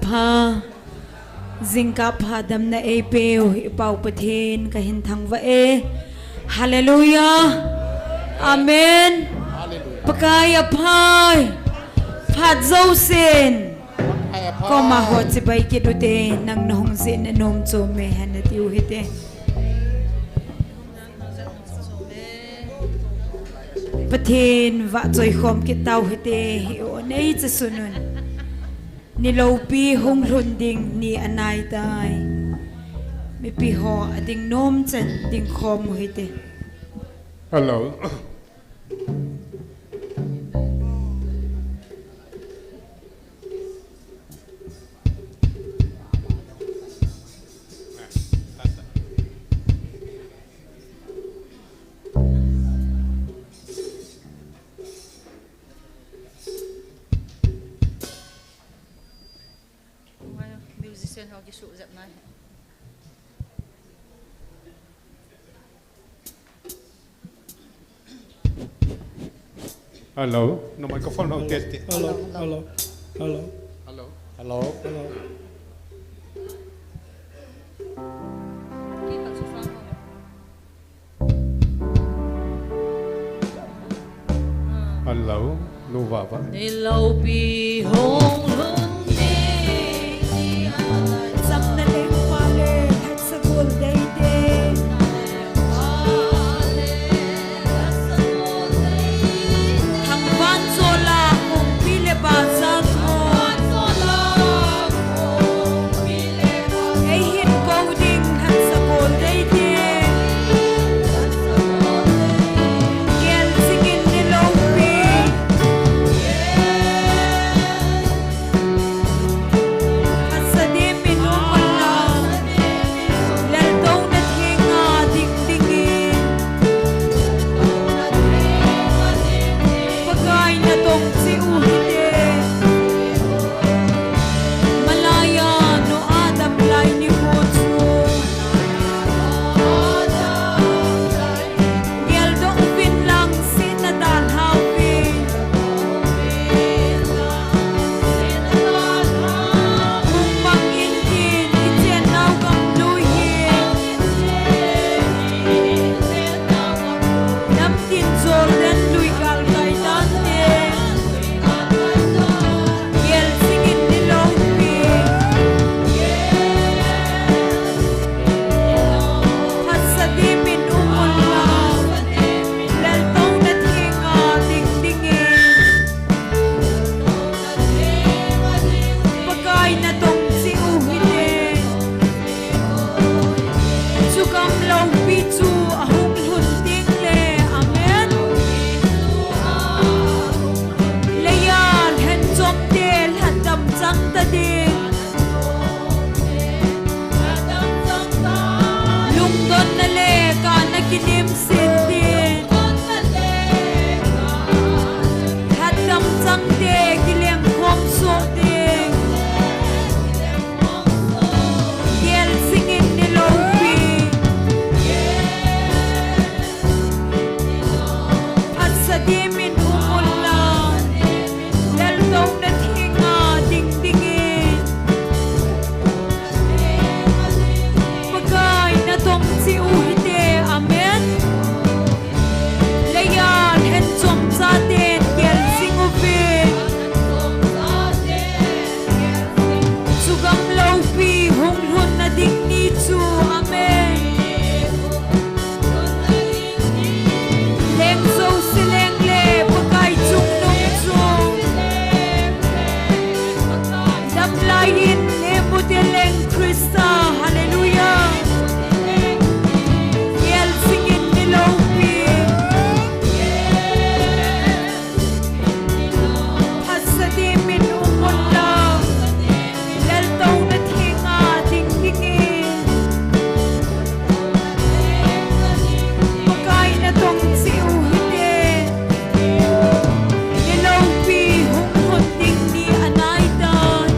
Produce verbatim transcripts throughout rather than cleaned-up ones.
pha, jingkah pha damna eipeu i Pa u Pathen kahin thangvah e. Hallelujah. Amen. Pakai aphai. Phat jousen. Koma ho chibai kit ute, nang nahung jih na nom chom e hen nati u hite. Pathen vahchoi khom kit tau hite, hi o nei che sunun. Ni loupi hung lhun ding ni anai tai. Mipi ho ading nom chan ding khom u hite. Hello. Musician ho kisuh jep nai. Hello. No microphone no test. Hello. Hello. Hello. Hello. Hello. Hello. Hello, Luvava. Ni loupi hung lhun ding. Samna leng pa le, lhat sagol dei te. Thangvan jola, kongpi le ba sa mo. Ei hin kou ding lhat sagol dei te. Gel jingin ni loupi. Phatsa dimin um unla. Laltouna thenga ding dingin. Pakai natong cheh u hite. Malaiya Noah damlai nikho chu. Geldoh uvin lang sihna dalha uvin. Hung mang intin i chennau gam lui hi. Namtin Jordan lui galkai tante. Gel jingin ni loupi. Phatsa dimin um unla. Laltouna thenga ding dingin. Pakai natong cheh u hite. Chugam loupi chu ahung lhun ding le, amen. Leiya lhenchomte lhatdam chang ta ding. Lungdonna le kana kinemsen ding. Lhatdam changte kilengkhom soh ding. Gel jingin ni loupi. Phatsa dimin um unla. Laltouna thenga ding dingin. Pakai natong cheh u hite. Amen. Leiya lhenchom chaten gel jing uvin. Chugam loupi hung lhunna ding ni chu. Amen. Leng jouse leng le Pakai chungnung chu. Damlai in hemute leng Christa. Hallelujah. Gel jingin ni loupi. Phatsa dimin um unla. Laltouna thenga ding dingin. Pakai natong cheh u hite. Ni loupi hung lhun ding ni anai tai.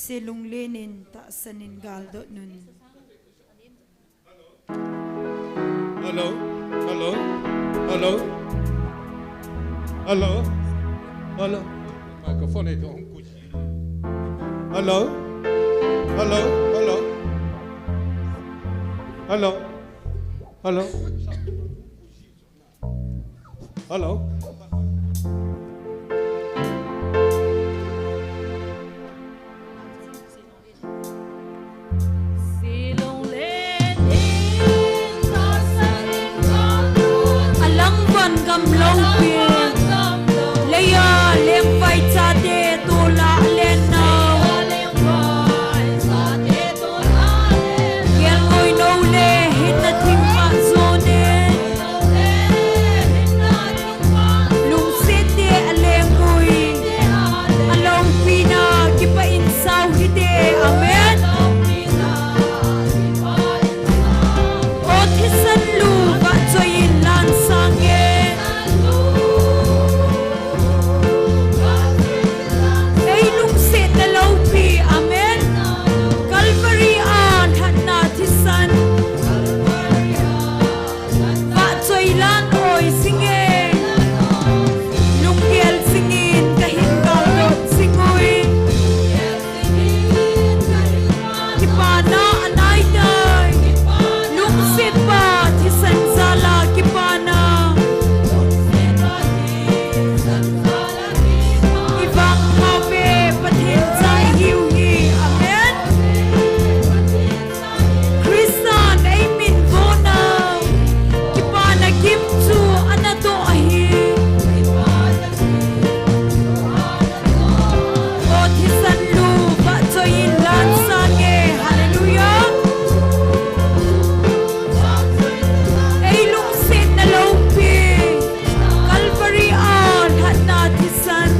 Selunglen in tahsan in galdot un. Hello? Hello? Hello? Hello? Hello? Microphone is on. Hello? Hello? Hello? Hello? Hello? Hello? Alangvan gamlou pi. Leiya lengvai chate tola alen nau. Gelngoi nou le hinna thing vah jone. Lungset te alengngoi, aloupina kipah in sao hite. Amen. O thisan lu vahchoi in lan sange. Ei lungsetna loupi, amen. Calvary a lhatna thisan. Vahchoi lan oi singe. Lunggel singin kahin galdot singui. Kipana anaitai. Lungsetpa thisan jala kipana. Ivang hauve Pathen cha ihiu hi. Amen. Christan eimin vona. Kipana gim chu ana doh ahi. O thisan lu vahchoi in lan sange. Hallelujah. Ei lungsetna loupi. Calvary a lhatna thisan.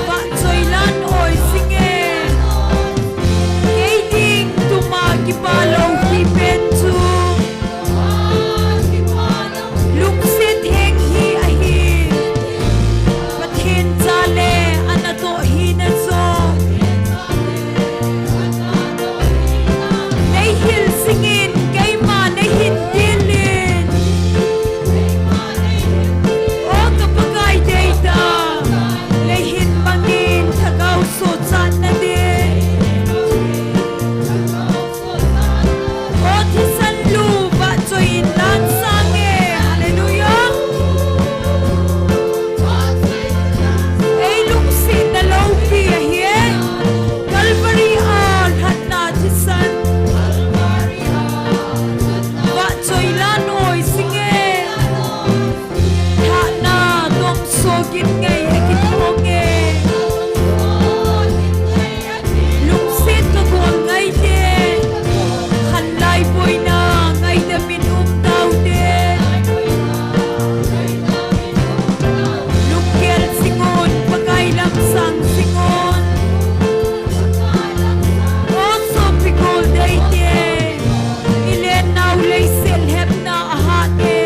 Vahchoi lan oi singe. Kei ding tuma kipa loupi pen chu. Lungset heng hi ahi. Pathen cha le ana toh hina chu. Nei hil singin keima nei hin tilin. O ka Pakai deita. Nei hin mangin thagau sochatna din. O thisan lu vahchoi in lan sange. Hallelujah. Ei lungsetna loupi ahi. Calvary a lhatna thisan. Vahchoi lan oi singe. Lhahna tong sokin ngei akithong e. Lungset kagol ngaite. Khanlai boina ngaidam in um taute. Lunggel singun Pakai lam sang singun. O sopi gol deite. Ilen nau leiset lhepna ahate.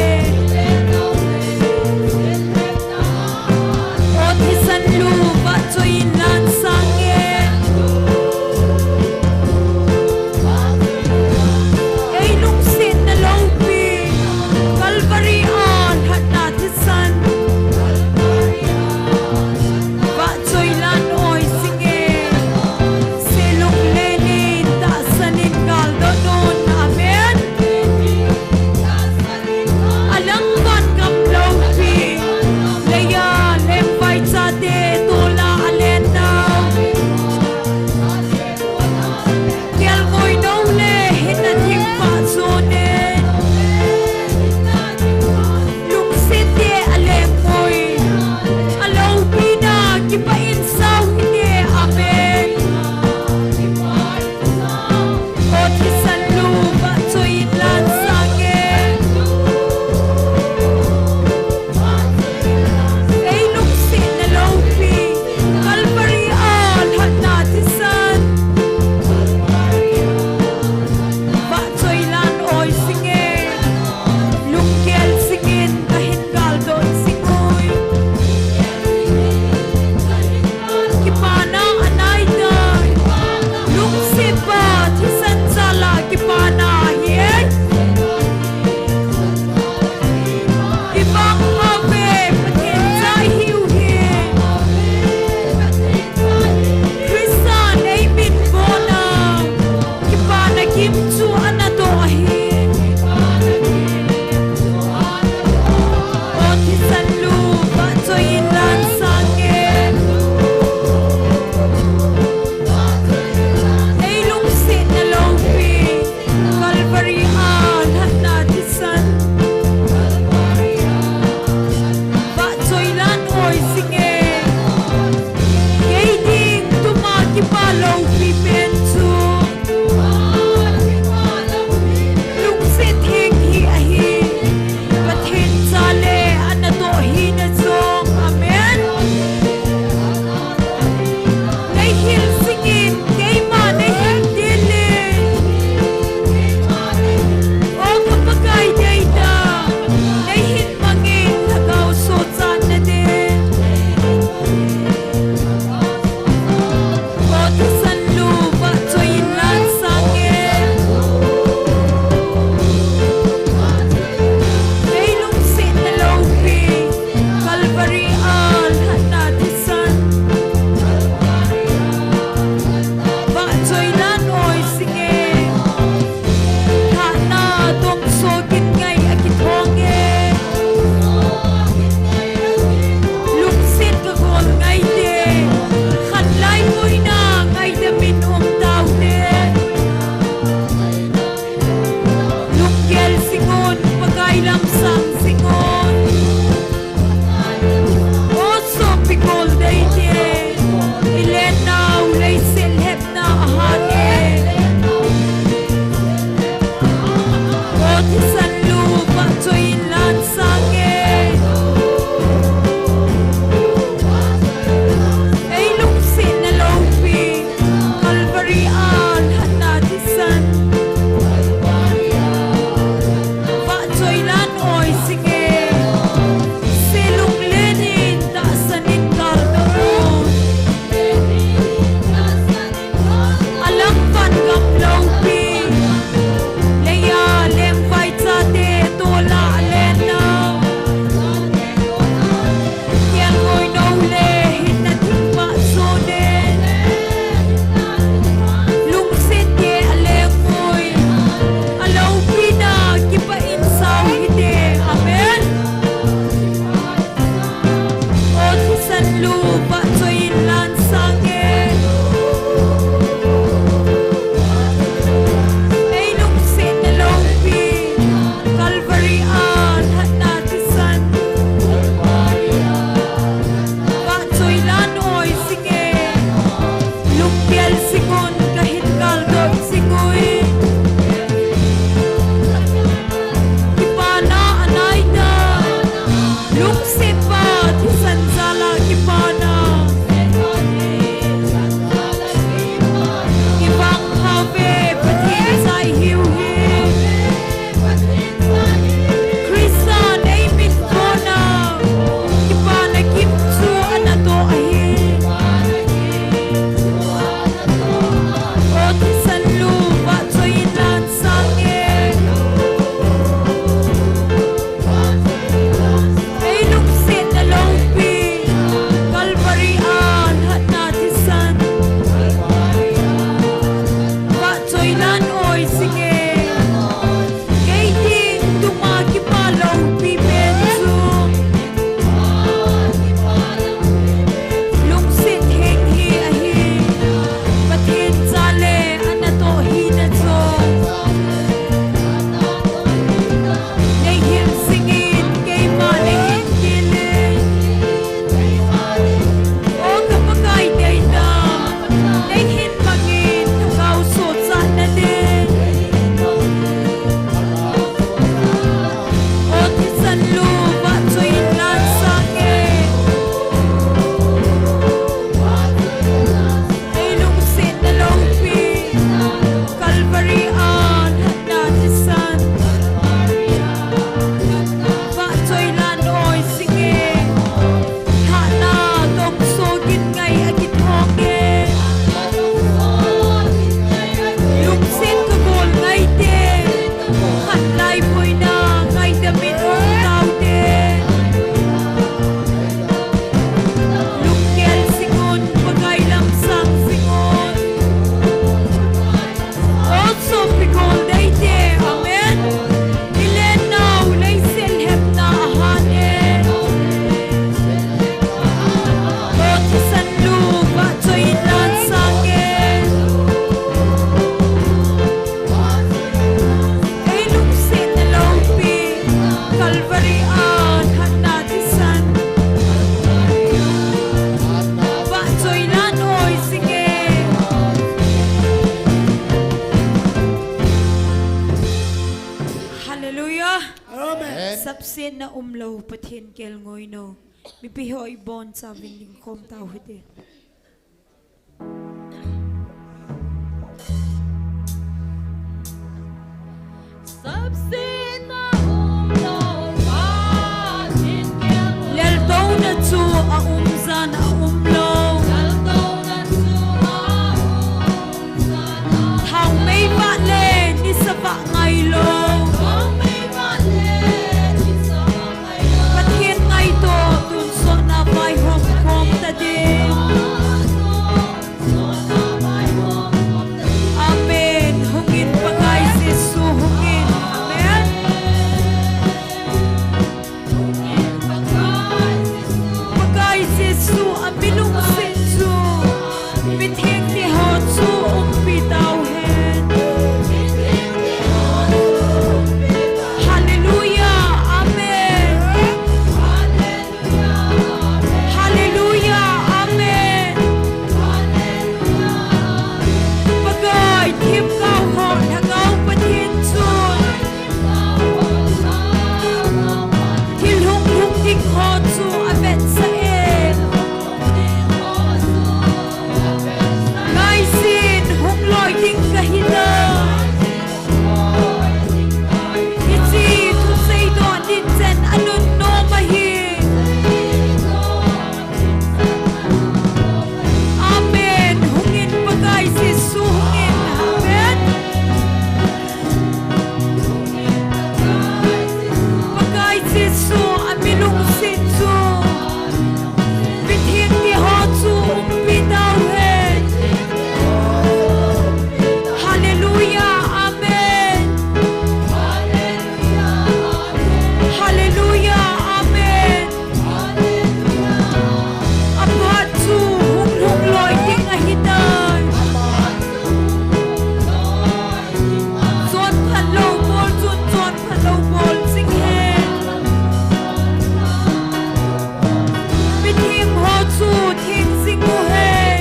Sapsetna umlou Pathen kelngoi nou. Mipi ho ibonchauvin dingkhom tau hite. Sapsetna umlou Pathen kelngoi. Leltouna chu aum jan aumlou. Leltouna chu aum jan aum. Thaomei vah le nisa vah ngailou. Thaomei vah le nisa vah ngailou. Pathen ngaito tonsotna vaihom khom tading. Amen. Hungin Pakai Jesu, hungin. Amen. Pakai Jesu, amilungset chu mithengte ho chu umpi tauhen. Hallelujah. Amen. Hallelujah. Amen. Pakai themgao ho Lhagao Pathen chun thil hunglhung ding ho chu avetsah e. Ngaijin hung loi ding kahi tai. Hiche thuseidoh dinchen anunnom ahi. Amen. Hungin Pakai Jesu hungin. Amen. Pakai Jesu amilungset chu mithengte ho chu umpi tauhen. Hallelujah. Amen. Hallelujah. Amen. Aphat chu hunglhung loi ding ahi tai. Chonphat lou bol chun chonphat lou bol jing hen. Mitheng ho chu theng jing uhen.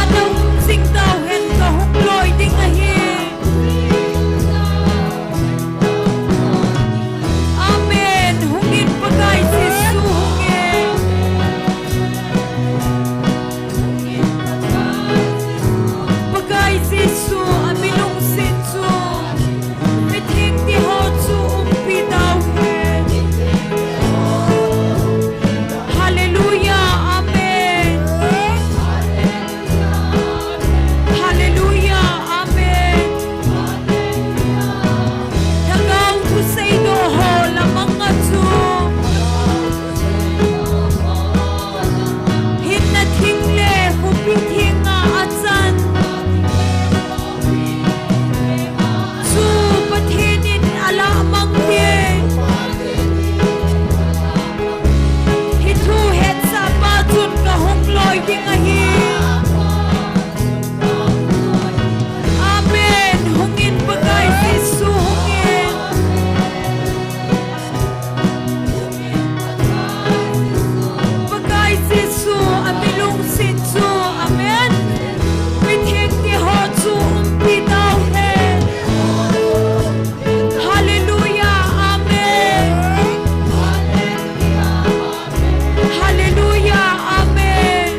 Ana um jing tauhen, kahung loi ding ahi. Amen. Hungin Pakai Jesu hungin. Pakai Jesu amilungset chu mithengte ho chu umpi tauhen. Hallelujah. Amen. Hallelujah. Amen. Lhagao thuseidoh ho lamang a chu hinna thing le khopi thenga achan chu Pathen in alah mang ding. Hiche thu hetsah pa chun kahung loi ding ahi. Amen. Hungin Pakai Jesu hungin. Pakai Jesu amilungset chu. Amen. Mithengte ho chu umpi tauhen. Hallelujah. Amen. Hallelujah. Amen.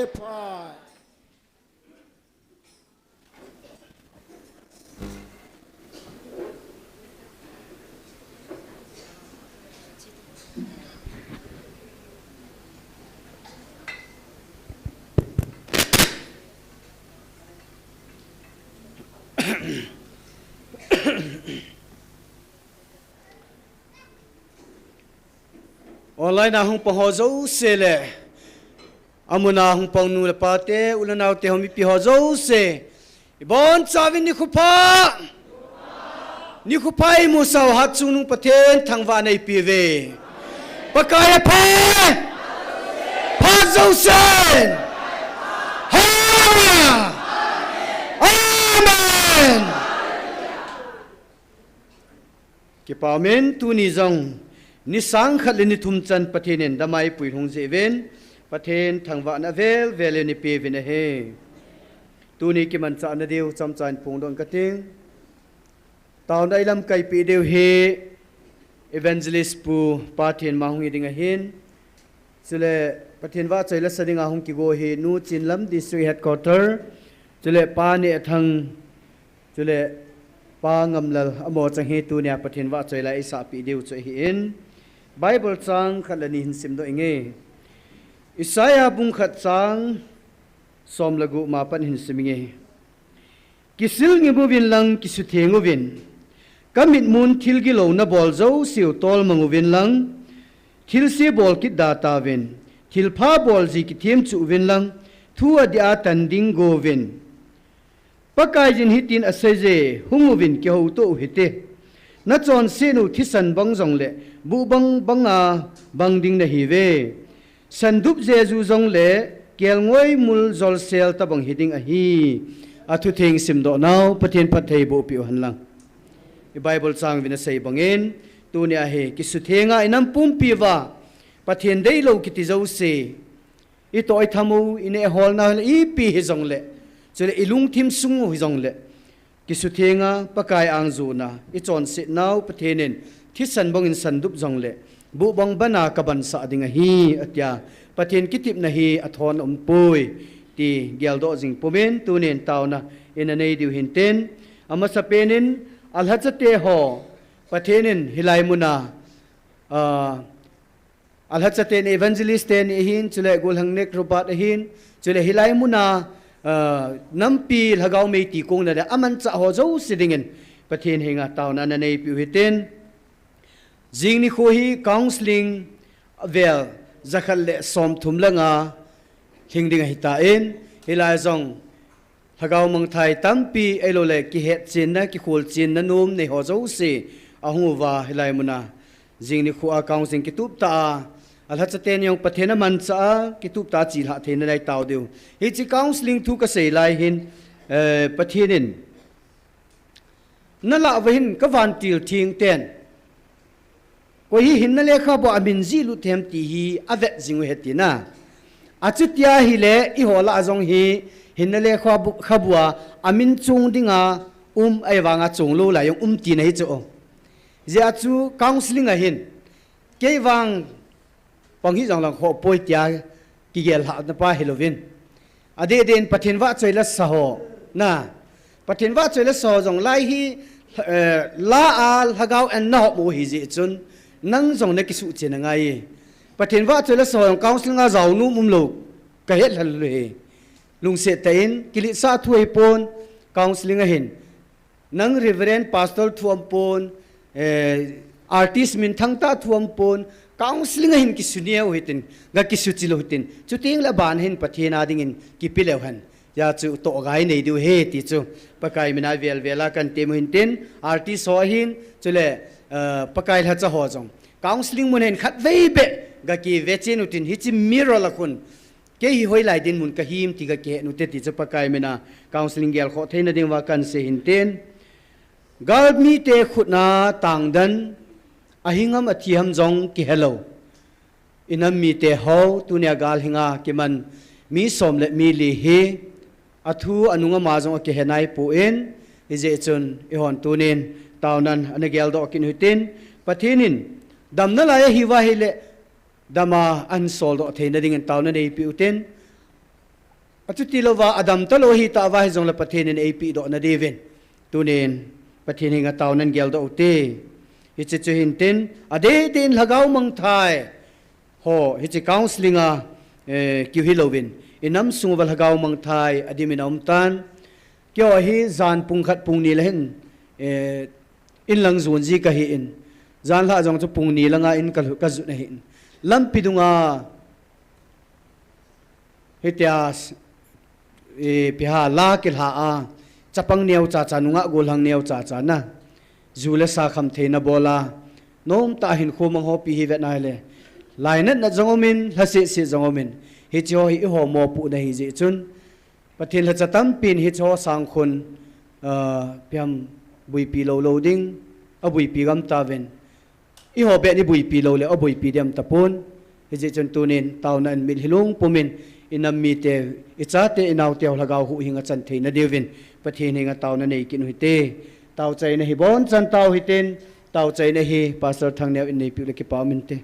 Pha. Online a hung pang ho jouse le, amun a hung pang nu le pa te, u le nao te, ho mipi ho jouse, ibon chauvin nikho pha. Nikho pha imu sau hat chungnung Pathen thangvahna ipe uve. Pakai apha. Phat jousen. Hallelujah. Amen. Kipa umin, tuni jong ni sang khat le ni thum chan Pathen in damai pui lhung jeh uvin, Pathen thangvahna avel vel in ipe uvin ahi. Tuni kimanchahna diu chomcha in phongdoh ing kating. Taona ilamkai peh diu hi Evangelist Pu Pathen ma hung hi ding ahin. Chule Pathen vahchoi la sa dinga hung kigo hi Nu Chinlam District Headquarter. Chule Pa Nehthang. Chule Pa Ngamlal, amaho chang hi tunia Pathen vahchoi la eisah peh diu chu ahin. Bible chang khat le ni hin simdoh inge. Isaiah bung khat chang som le gup ma pan hin sim inge. Kisil ngim uvin lang kisutheng uvin. Ka mitmun thil gilou nabol jouseu tolmang uvin lang. Thilse bol kit da tauvin. Thilpha bol ji kithem chu uvin lang. Thu adih a tan ding go uvin. Pakaiyin hitin aseiye, hung uvin kihouto uhite. Nachonset u thisan bang jongle, buh bang banga bang ding nahiuve. Sandup jeju jongle, kelngoi mul jolsel tabang hiding ahi. Athutheng simdoh nau, Pathen phatthei boh peh u hen lang. I Bible chang uvin asei bangin, tunia hi kisuthenga inam pumpi uva, Pathen deilou kiti jouse, itoh itham u, ineh hol nau le ipi hijongle, chule ilungthim sung u hijongle, kisuthenga Pakai ang jona, ichonset nau Pathen in thisan bangin sandup jongle, buh bang bana kabansah ding ahi, atia. Pathen kitepna hi athon aumpoi, ti geldoh jing pumin, tunin taona ina nei diu hintin, amasapen in, alhachate ho, Pathen in hilai muna, ah, alhachate ni evangelist te ni ahin, chule Golhang Nek Robert ahin, chule hilai muna, ah, nampi lhagao mei ti kong na de, amanchah ho jouse dingin, Pathen henga taona na neipiu hitin. Jing nikho hi counseling vel jakhat le somthum le nga lhing ding ahitan, hilai jong lhagao mangthai tampi, ahilouleh kihetchenna, kikholchenna nom nei ho jouse ahung uva hilai muna. Jing nikho a counseling kitup tah a, alhachaten jong Pathen amanchah a, kitup tah a chelhah theina nei tao diu. Hiche counseling thu kasei lai hin, eh, Pathen in nalah uva hin ka vantil theng ten, koi hi hinna lekhabu a amin jih lut them ti hi avet jing u hite na. Achutia hile eiho lah a jong hi hinna lekhabu, khabu a amin chong dinga um, ahivanga chonglou lai jong um tina hi chu. Hijeh a chu counseling a hin kei vang pang hih jong lang khoh poi tia kigel lhahna pa hilouvin. Adeh deh in Pathen vahchoi la sa ho. Na. Pathen vahchoi la sa ho jong lai hi, eh, la a lhagao an na hop u hijeh chun. Nang jong nakisuhchen angai e. Pathen vahchoi la sa ho jong counseling a jao nom umlou. Kahet lhal lou hi. Lungset tah in, kiletsah thu ahipon, counseling a hin. Nang Reverend Pastor thu aumpon, eh, artist minthang tah thu aumpon, counseling a hin kisuneo hitin, gakisuchil u hitin. Chuteng le aban hin Pathen a dingin kipe leu hen. Hijeh chu tohgon nei diu ahi ti chu. Pakai mina vel vel a kantem u hintin, artist ho ahin, chule, eh, Pakai lhacha ho jong. Counseling mun hin khatvei beh, gakivechen utin, hiche mirror a khun. Kei hi hoilai dinmun kahim ti kakihet u hite ti chu Pakai mina counseling gelkhoh theina diuva kansei hintin. Galmite khutna tangdan, ahingam athiham jong kihelou. Inam mite ho, tunia gal hinga kiman mi som le mi li hi, athu anung ama jong akihe naipon, hijeh chun eihon tunin, taonan ana geldoh kit u hitin, Pathen in, damna lai ahiuva ahile, dama ahin soldoh theina dingin taona neipiu hitin. Achuti louva, adam talou hitah uva hijongle Pathen in eipeh doh nadiuvin, tunin Pathen henga taonan geldoh ute. Hiche chu hintin, adeh deh in lhagao mangthai ho, hiche counselling a, eh, kiu hilouvin, inam sung uva lhagao mangthai adimin aumtan. Keiho hi jan pung khat pung ni le hin, eh, inlang jon ji kahin, janlhah jong chu pung ni langa in ka, kajot ahin, lampi dunga hitia, eh, ipi ham, la kilha a, chapang neocha cha, nungah gollhang neocha cha na, ju le sa kham theina bol a, nomtah a hinkho mang ho ipi hi vet nale, lainat nat jong umin, lhaset set jong umin, hicheho hi eiho mopohna ahijeh chun, Pathen lhacha tampin hicheho sangkhun, ah, ipi ham, boipi lou lou ding, aboipi gam tauvin. Eiho beh in iboipi loule aboipi dem tapon. Hijeh chun tunin taona in mitlhi lungpumin, inam mite, ichate, inaoteho lhagao huhhing achan theina diuvin, Pathen henga taona nei kit uhite. Taochaina hi bonchan tao hitin, taochaina hi Pastor Thangneo in neipiu le kipa uminte.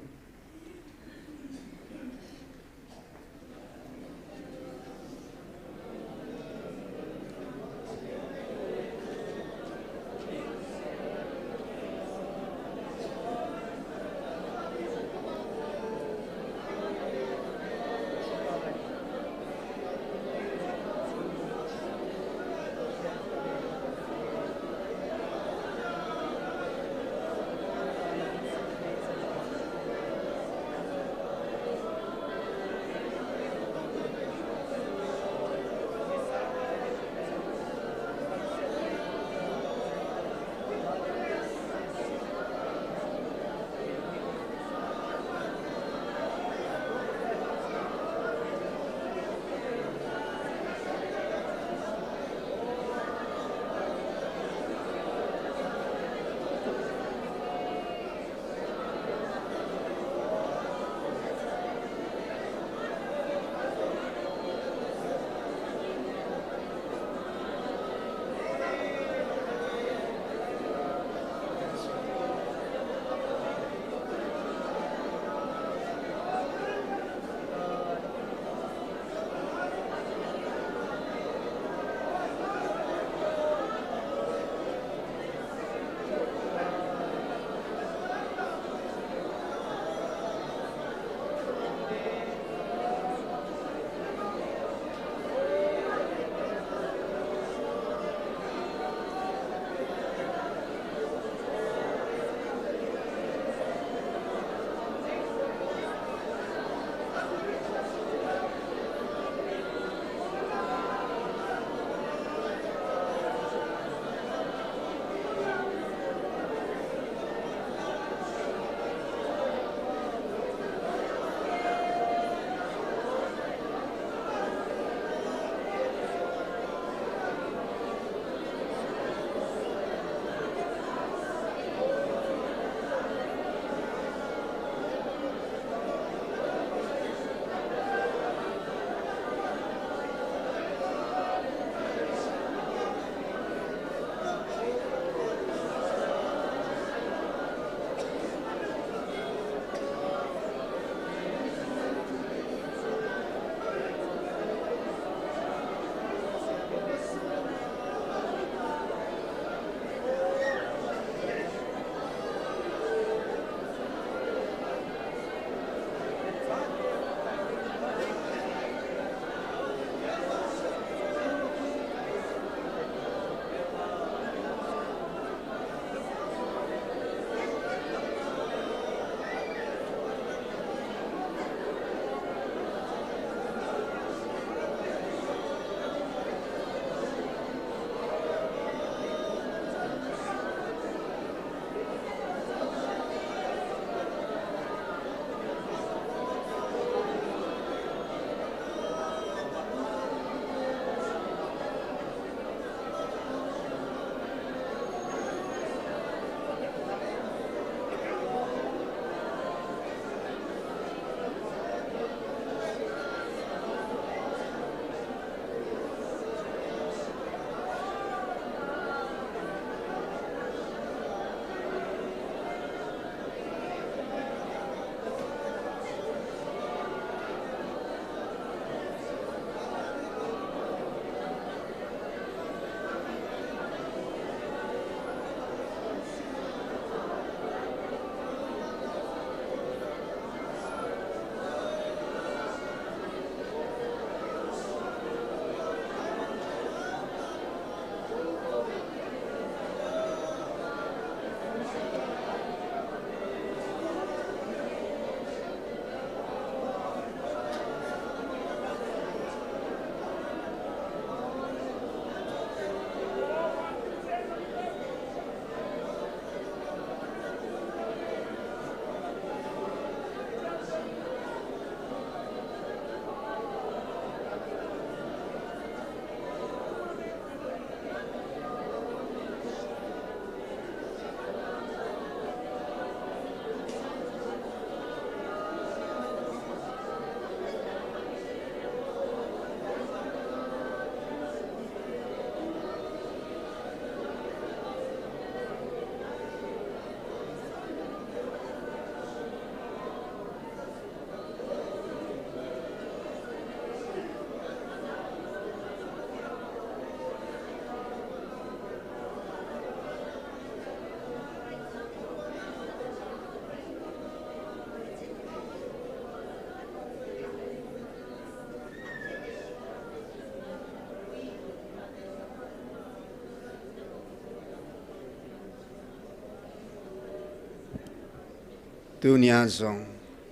Tunia jong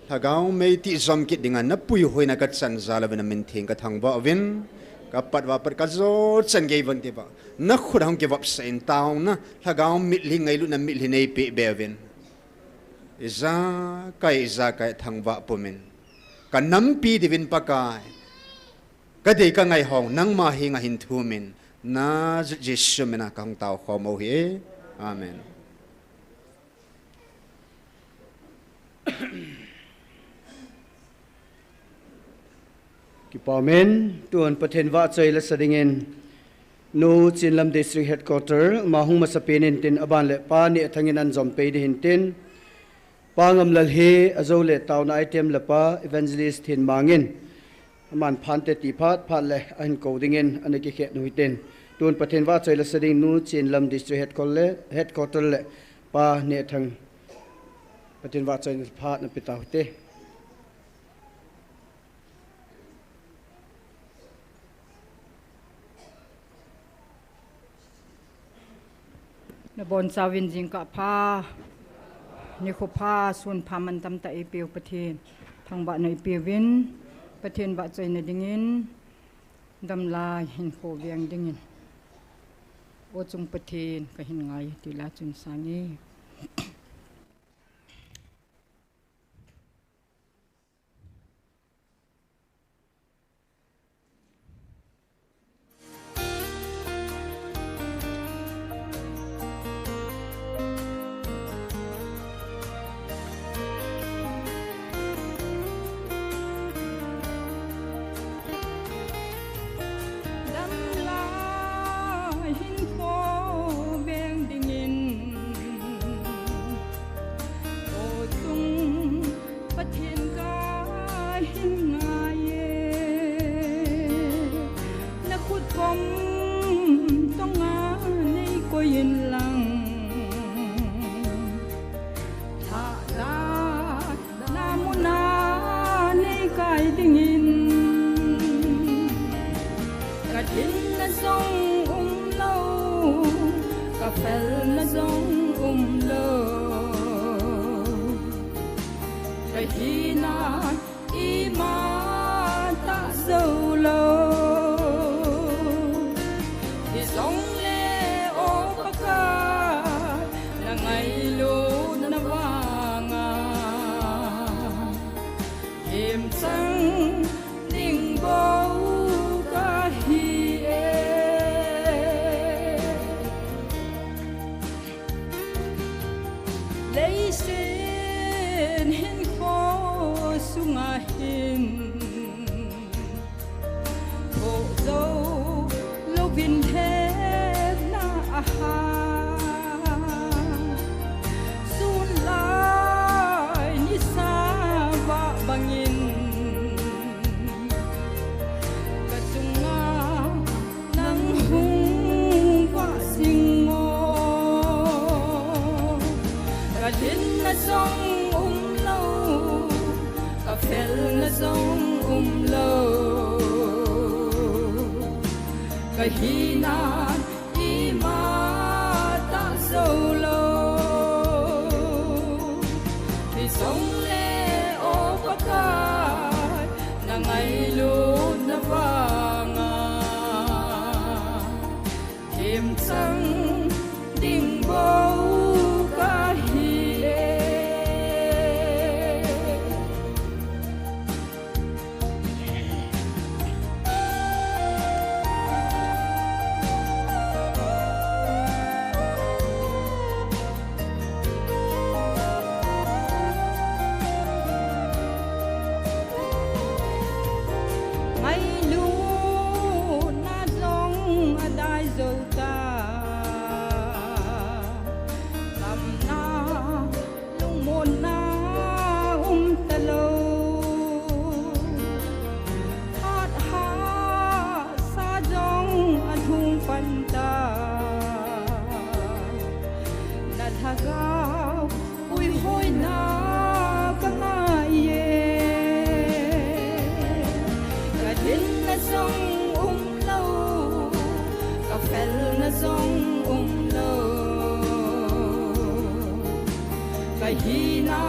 lhagao mei tijom kit dinga napuihoina kachan jal uvin namin theng kathangvah uvin, kapat vah pat kajou chan gei uvin tiva nakhut ahung kivopsah in taona lhagao mitlhi ngailutna mitlhi neipeh be uvin. Ijakai ijakai thangvah pumin kanampi diuvin Pakai, kadei kangai hong nangma henga hin thumin, Nazareth Jesu mina kahung taokhom uhi. Amen. Kipa umin, tun Pathen vahchoi lasa dingin Nu Chinlam District Headquarter ama hung masapen intin, aban le Pa Nehthang in anjom pei ding hintin, Pa Ngamlal hi ajou le taona item le pa Evangelist Thinmang in aman phante ti phat phat le ahin kou dingin ana kikhet u hitin, tun Pathen vahchoi lasa ding Nu Chinlam District Headquarter le, Headquarter le Pa Nehthang Pathen vahchoi phat napeh tau hite. Nabonchauvin jingkah pha, nikho pha, sun pha mantam tah eipeu Pathen thangvahna ipeuvin, Pathen vahchoina dingin damlai hinkho veng dingin, O chung Pathen kahin ngai tila chun sange. Damlai hinkho veng dingin, O chung Pathen kahin ngai e, nakhut kom tonga neikoi inlang, lhahda na muna neikai dingin, kadinna jong umlou, kafelna jong umlou, kahina imatah joulou. Hijongle O Pakai, nangailutna vanga themchang ding bou kahi e. Leiset hinkho sunga hin, thoh jou louvin lhepna ahah, sun lai nisa vah bangin, kachunga nang hung vah jing o. Kadinna jong umlou, kafelna jong umlou, kahina imatah joulou. Hijongle O Pakai, nangailutna vanga themchang ding bou kahi e. Ngailutna jong adai jou ta, damna lungmonna um talou, phat hahsa jong alhung pan ta, na lhagao puihoina kangai e. Kadinna jong umlou, kafelna jong umlou, kahina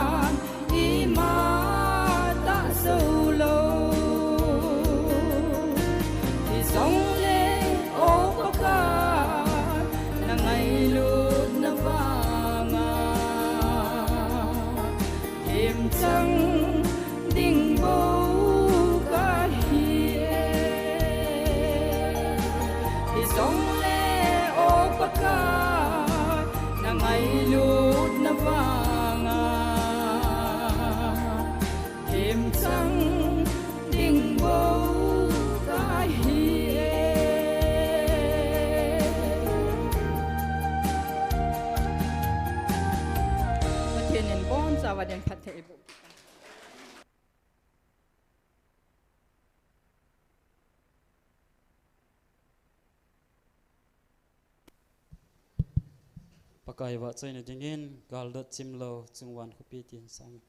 Tawa den phatthei boh. Pakai vahchoina dingin, Galdot Chimlou, Chungvan Khopi tin sang.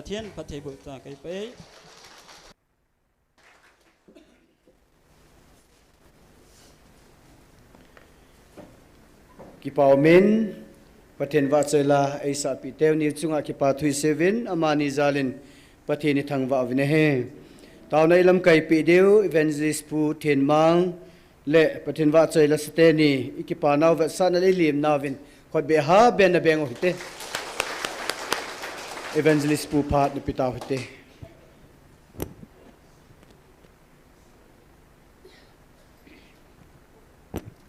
Pathen phattheiboh ta kei pei. Kipah umin, Pathen vahchoi la eisahpeh teu ni chunga kipa thu isei uvin, amani jalin Pathen ithangvah uvin ahi. Taona ilamkai peh diu Evangelist Pu Thenmang le Pathen vahchoi la sate ni ikipa nau vetsahna le ilim nauvin khutbeh ha beng na beng u hite. Evangelist Pu phat na pe tau hite.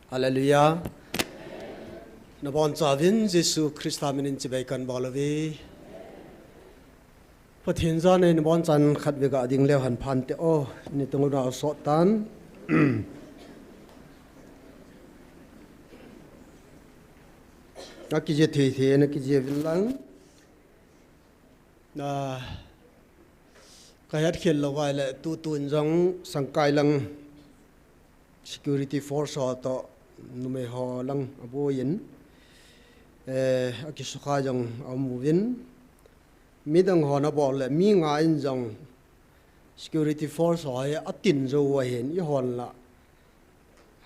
Hallelujah. Nabonchauvin Jesu Christa minin chibai kahin bol uve. Pathen jana nabonchauvin khatvei ga ding leu hen phante o, ni tunguna sot tan. Akijih thei thei, akijih uvin lang. Na, kahet khel lou vai le, tu tun jong sangkai lang security force ho toh numei ho lang aboiyin, eh, akisukha jong aum uvin. Midang hon abol le, mi nga in jong security force ho hi atin jou ahin, eihon la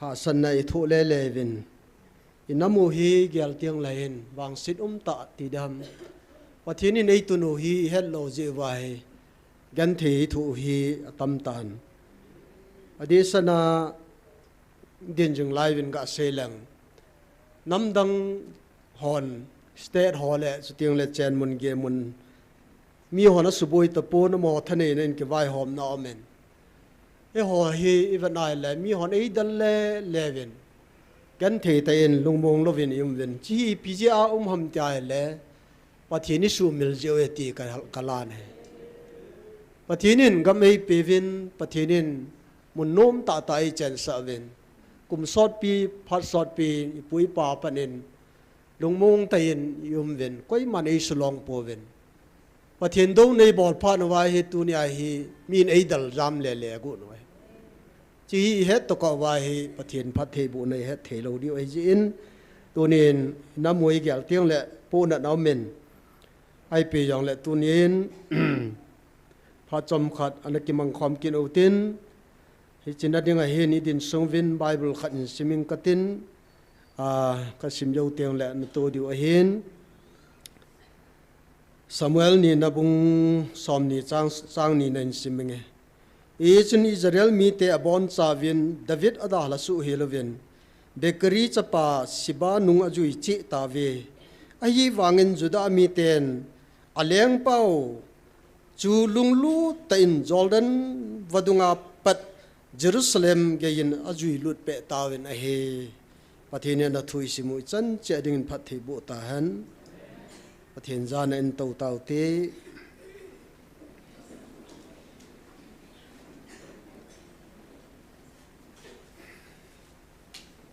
hahsatna ithoh lele uvin. Inam u hi gel teng le hin, vangset umtah ti dam. Pathen in eitun u hi ihet lou jeh uva hi, genthei ithoh u hi atam tan. Adeh sanga din jing lai uvin gasei leng. Namdang hon, state ho le, chuteng le chen mun, gei mun. Mi hon asuboi tapon, amaho thaneina in kivaihomna aumin. Eiho hi ivet nai le, mi hon eidal lele uvin. Genthei tah in lungmong louvin ium uvin. Hiche hi ipi jeh a um ham ti ahile, Pathen isuhmil jeh u ahi ti ka, kalan ahi. Pathen in gam eipeh uvin, Pathen in mun nom tah tah a eichensah uvin. Kum sotpi, phat sotpi, ipu ipa pan in, lungmong tah in ium uvin, koiman eisulong pouvin. Pathen douna ibol phat uva hi tunia hi min eidal jam lele agot u ahi. Hiche hi ihet tokah uva hi Pathen phattheibohna ihet thei lou diu ahi jeh in, tunin inam u hi gel teng le pohnatna aumin. Ahipi jongle tunin phat chomkhat ana kimang khom kit utin, hiche na dinga hin idin sung uvin Bible khat in sim inge katin, a, kasim jou teng le natoh diu ahin. Samuel ni na bung somni chang, chang ni na in sim inge. Hichun Israel mite abonchauvin David adalha suh hel uvin, Bichri chapa Sheba nung ajui cheh tauve. Ahivangin Judah miten, alengpau chu lunglut tah in Jordan vadunga pat Jerusalem geiyin ajui lut peh tauvin ahi. Pathen in athu isim u ichan cheh dingin phatthei boh tahen. Pathen jana in tou taute.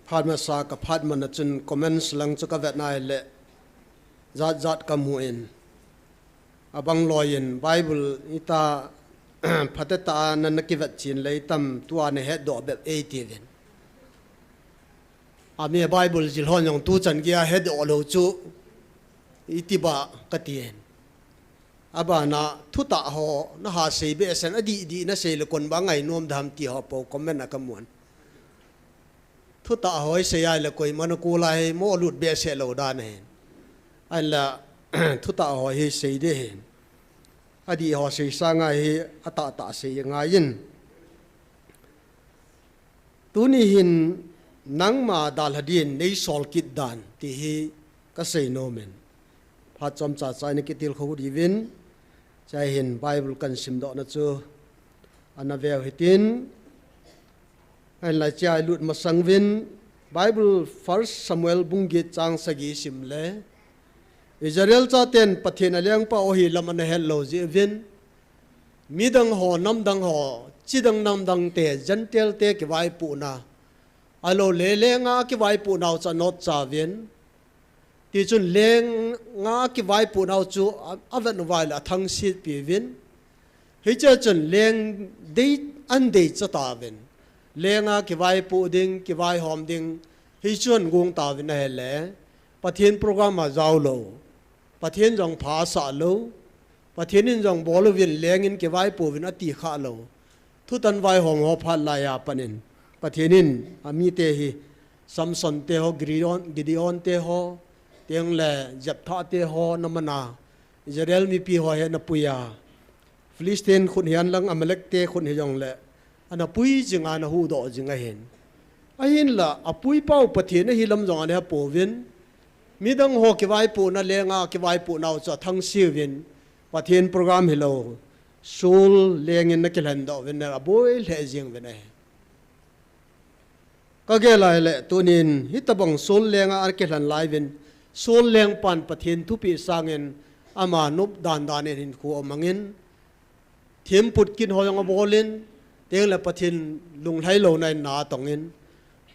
Phat masa ka phat man a chun comments lang chu ka vet nai le jat jat ka mu in. Abang loi in Bible ita phatecha a na, na kivet chin le itam tua na hetdoh bep ei ti uvin. Ami Bible jil hon jong tu chan geiya hetdoh lou chu iti ba ka ti in. Abana thutah ho na ha sei behseh in adih dih na sei le kon ba ngai nom dem ti ho po comment a ka mu in. Thutah ho hi sei a le koiman a kul a hi mo lut behseh lou dan ahin. Ahinla thutah ho hi sei ding ahin. Adih ho sei sanga hi atahtah sei ngai in. Tuni hin nangma dalha din nei sol kit dan ti hi ka sei nom in. Phat chomcha cha in kitilkhou diuvin. Chua hin Bible kan simdoh na chu ana veu hitin. Ahinla chua ilut masang uvin Bible First Samuel bung get chang sagi sim le. Israel chaten Pathen alengpa u ahi lam ana het lou jeh uvin. Midang ho, namdang ho, chidang namdang te, Gentile te kivaipohna. Ahilou le lenga kivaipohna u chu anotcha uvin. Tichun lenga kivaipohna u chu a, avet uva le athangsetpi uvin. Hichea chun leng dei, ahin deicha tauvin. Lenga kivaipoh ding, kivaihom ding, hichu ahin gong tauvin ahile. Pathen program a jao lou. Pathen jong pha asah lou. Pathen in jong bol uvin leng in kivaipo uvin ati kha lou. Thutan vaihom ho phat laiya pat in Pathen in amite hi Samson te ho, Gideon, Gideon te ho, tengle Jephthah te ho, namana Israel mipi ho hi ana pui a. Philistine khut hihen lang Amalek te khut hijongle ana pui jing a, ana huhdoh jing ahin. Ahinla, apui pau Pathen ahi lam jong ana hepouvin. Midang ho kivaipohna lenga kivaipohnau chu athangse uvin. Pathen program hilou. Saul leng in ana kilhen doh uvin, aboi lheh jing uvin ahi. Ka gel a ahile tunin hitabang Saul lenga ana kilhen lai uvin, Saul lengpan Pathen thupeh sangin ama nop dandan in hinkho amangin, thempu kin ho jong abol in, tengle Pathen lunglhai louna in na atong in,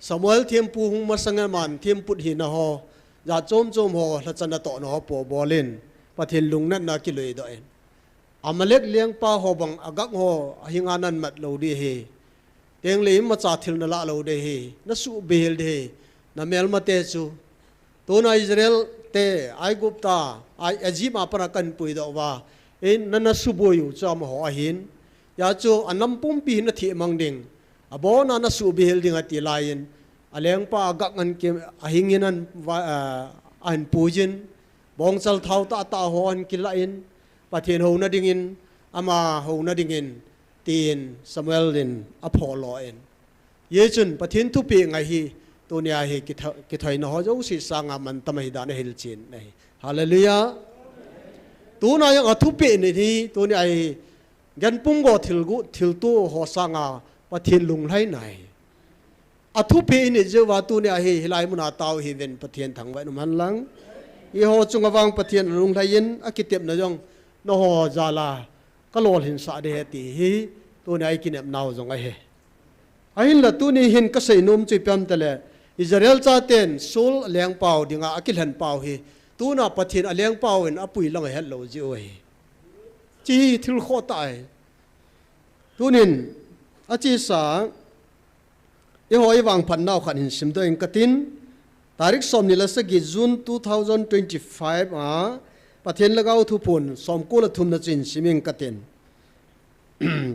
Samuel thempu hung masang in aman thempu hina ho, jat chom chom ho, lhachana tohna ho po bol in, Pathen lungnatna akilui doh in. Amalek lengpa ho bang Agag ho ahinga namat lou ding ahi. Tengle imacha thil nalah lou ding ahi. Nasuhbehel ding ahi. Namelmate chu. Tuna Israel te, Aigupta, Ai-, Egypt a pat a kahin puidoh uva. Ei, na, nasuboi u chu amaho ahin. Hijeh chun anam pumpi hi nathemang ding. Abona nasuhbehel ding ati laiyin. Alengpa Agag ahin ki, ahing in ahin va, ah, ahin puijin. Bongchal thao tahtah ho ahin kilah in. Pathen houna dingin, ama houna dingin, tin Samuel in aphoh lo in. Hijeh chun Pathen thupeh ngai hi, tunia hi kitho-, kithoina ho jouse sanga mantam ahi dan ahilchen ahi. Hallelujah. Tuna jong athupeh ni hi, tunia hi genpung go thilgu, thilto ho sanga Pathen lunglhaina ahi. Athupeh init jeh uva tunia hi, hilai muna tao hih uvin Pathen thangvah in um hen lang. Eiho chunga vang Pathen alunglhai in akitepna jong nangho jal a kalolhinsah ding ahi ti hi tunia ikinepnau jong ahi. Ahinla tuni hin kaseinom chu ipi ham itile, Israel chaten Saul lengpau dinga akilhenpau hi tuna Pathen alengpau in apui lang ahet lou jeh u ahi. Hiche hi thil khoh tah ahi. Tunin, achesa, eiho ivangphatnau khat hin simdoh inge katin, tarik somni le sagi June two thousand twenty-five a, Pathen Lhagao Thuphon somko le thumna chu hin sim inge katin.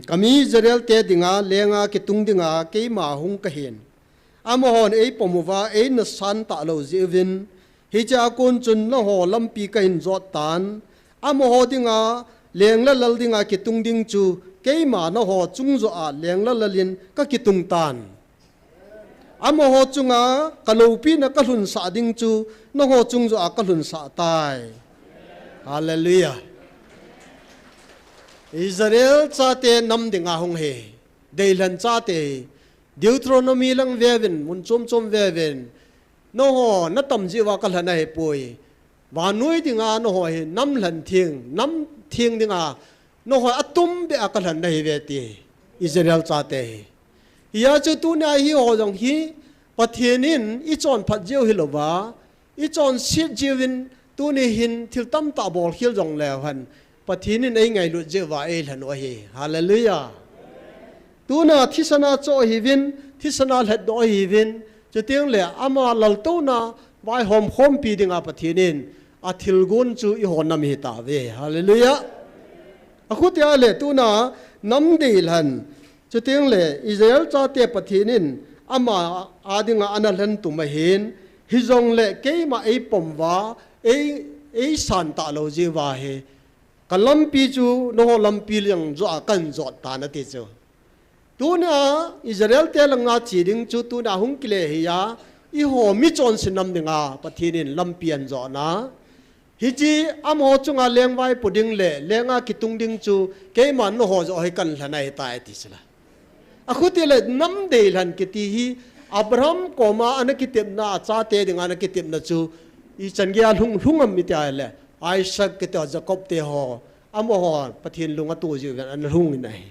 Kami Israel te dinga, lenga kitung dinga, keima hung kahin. Amahon eipom uva, eina san talou jeh uvin, hichea kon chun nangho lampi kahin jot tan, amaho dinga, leng le lal dinga kitung ding chu, keima nangho chung joh a leng le lal in kakitung tan. Amaho chunga kaloupina kalhunsah ding chu, nangho chung joh a kalhunsah tai. Hallelujah. Israel chate nam dinga hung hi. Deilhen chate hi. Deuteronomy lang veuvin, mun chom chom veuvin. Nangho natam jeh uva kalhen ahipoi. Vannoi dinga nangho hi nam lhen theng, nam theng dinga nangho atum beh a kalhen nahiuve ti. Israel chate hi. Hijeh chun tunia hi eiho jong hi Pathen in ichonphat jeh u hilouva, ichonset jeh uvin tuni hin thil tamtah bolkhel jongleu hen, Pathen in eingailut jeh uva eilhen u ahi. Hallelujah. Tuna thisana choh ahiuvin, thisana lhetdoh ahiuvin, chutengle ama laltouna vaihom khompi dinga Pathen in athilgon chu eiho nam hitauve. Hallelujah. Akhutia le tuna nam deilhen, chutengle Israel chate Pathen in ama a dinga ana lhentum ahin, hijongle keima eipom uva, ei, eisan talou jeh uva hi, kalampi chu nangho lampi leng joh a kahin jot tan ati chu. Tunia Israel te langa che ding chu tunia hung kile hia, eiho michonse nam dinga Pathen in lampi ahin jotna. Hiche amaho chunga lengvaipo ding le lenga kitung ding chu keiman nangho joh hi kahin lhen ahitai ati chula. Akhutile nam deilhen kiti hi Abraham koma ana kitepna, achate dinga ana kitepna chu ichan geiya lhung, lhung ham iti ahile, Isaac kiti, Jacob te ho, amaho Pathen lung ato jeh uvin ana lhung in ahi.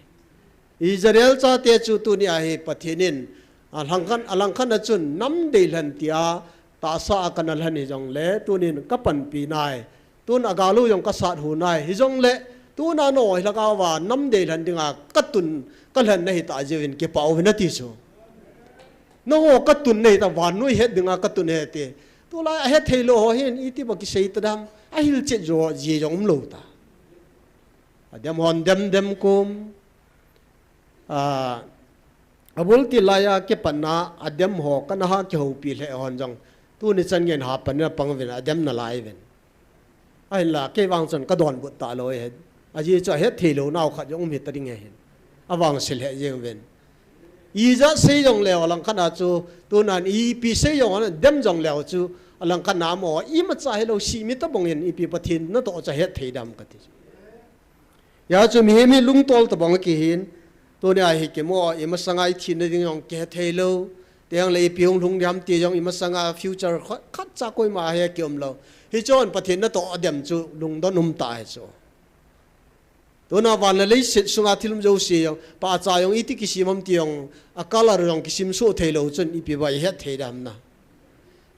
Israel chate chu tunia hi Pathen in alangkhat, alangkhat a chun nam deilhen tia tahsa a kana lhen hijongle tunin kapanpi nai. Tun agal u jong kasat hu nai. Hijongle tuna nangho hi lhagao va nam deilhen dinga katun, kalhen nahitah jeh uvin kipah uvin ati chu. Nangho katun nahitah, vannoi het dinga katun ahi ati. Tulai ahethei lou ho hin iti ba kisei tadam, ahilchet jo ji jong umlou ta. Adem hon dem dem kum. A, abul ti laiya kipatna adem ho kana ha kihoupi lheh hon jong. Tuni chan geiyin hapan na pang uvin adem nalai uvin. Ahinla, kei vang chun kadonbut talou ahi. Ajeh chu ahet theilou nau khat jong um hita ding ahi. Avangse lheh jeng uvin. Ijat sei jongleu alangkhat a chu, tunan ipi sei jong, dem jongleu chu, alangkhat a mo, imacha hilou simi tabang in ipi Pathen natoh chu ahet thei dem kati. Hijeh chun mihem hi lungtol tabang kihin, tunia hi kimo, imasanga ithina ding jong kihe theilou, tengle ipi hung lhung ding ham ti jong imasanga future khat, khatcha koima he kiumlou. Hichun Pathen natoh adem chu lungdon umtah ahi chu. Tuna van le leiset sunga thil um jouse jong, pahcha jong iti kisem ham ti jong, a color jong kisim soh theilou chun ipi ba ihet thei dem na.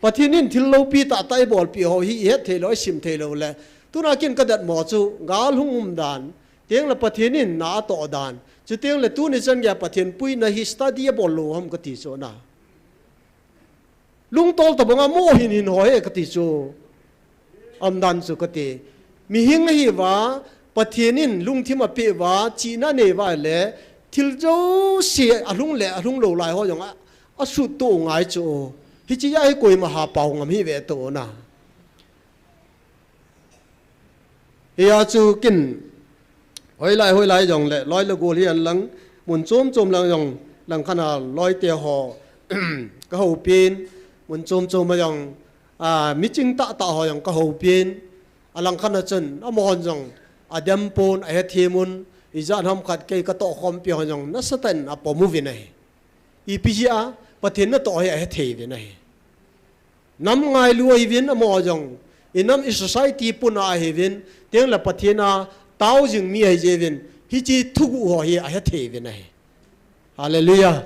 Pathen in thil loupi tahtah eibolpeh ho hi ihet theilou, isim theilou le. Tuna kin kadatmo chu gal hung umdan, tengle Pathen in na atoh dan, chutengle tuni chan geiya Pathen puina hi study abol lou ham kati chu na. Lungtol tabanga mo hin hin ho hi kati chu. Umdan chu kati. Mihing ahiuva, Pathen in lungthim apeh uva, chihna anei uva le, thil jouse alhung le alhunglou lai ho jong a, asuttoh u ngai chu. Hichea hi koima hapao ngam hi ve tou na. Hijeh chun kin, hoilai, hoilai jongle, loi le gol hihen lang, mun chom chom lang jong, langkhat a loite ho, kahoupin, mun chom chom a jong, a, miching tahtah ho jong kahoupin, alangkhat a chun, amahon jong, adem pon, ahethem un, ijat ham khat kei katohkhompi hon jong, nasatah in apom uvin ahi. Ipi jeh a, Pathen natoh hi ahethei uvin ahi. Nam ngailu ahiuvin amaho jong, inam i society puna ahiuvin, tengle Pathen a tao jing mi ahijeh uvin, hiche thuguh ho hi ahethei uvin ahi. Hallelujah.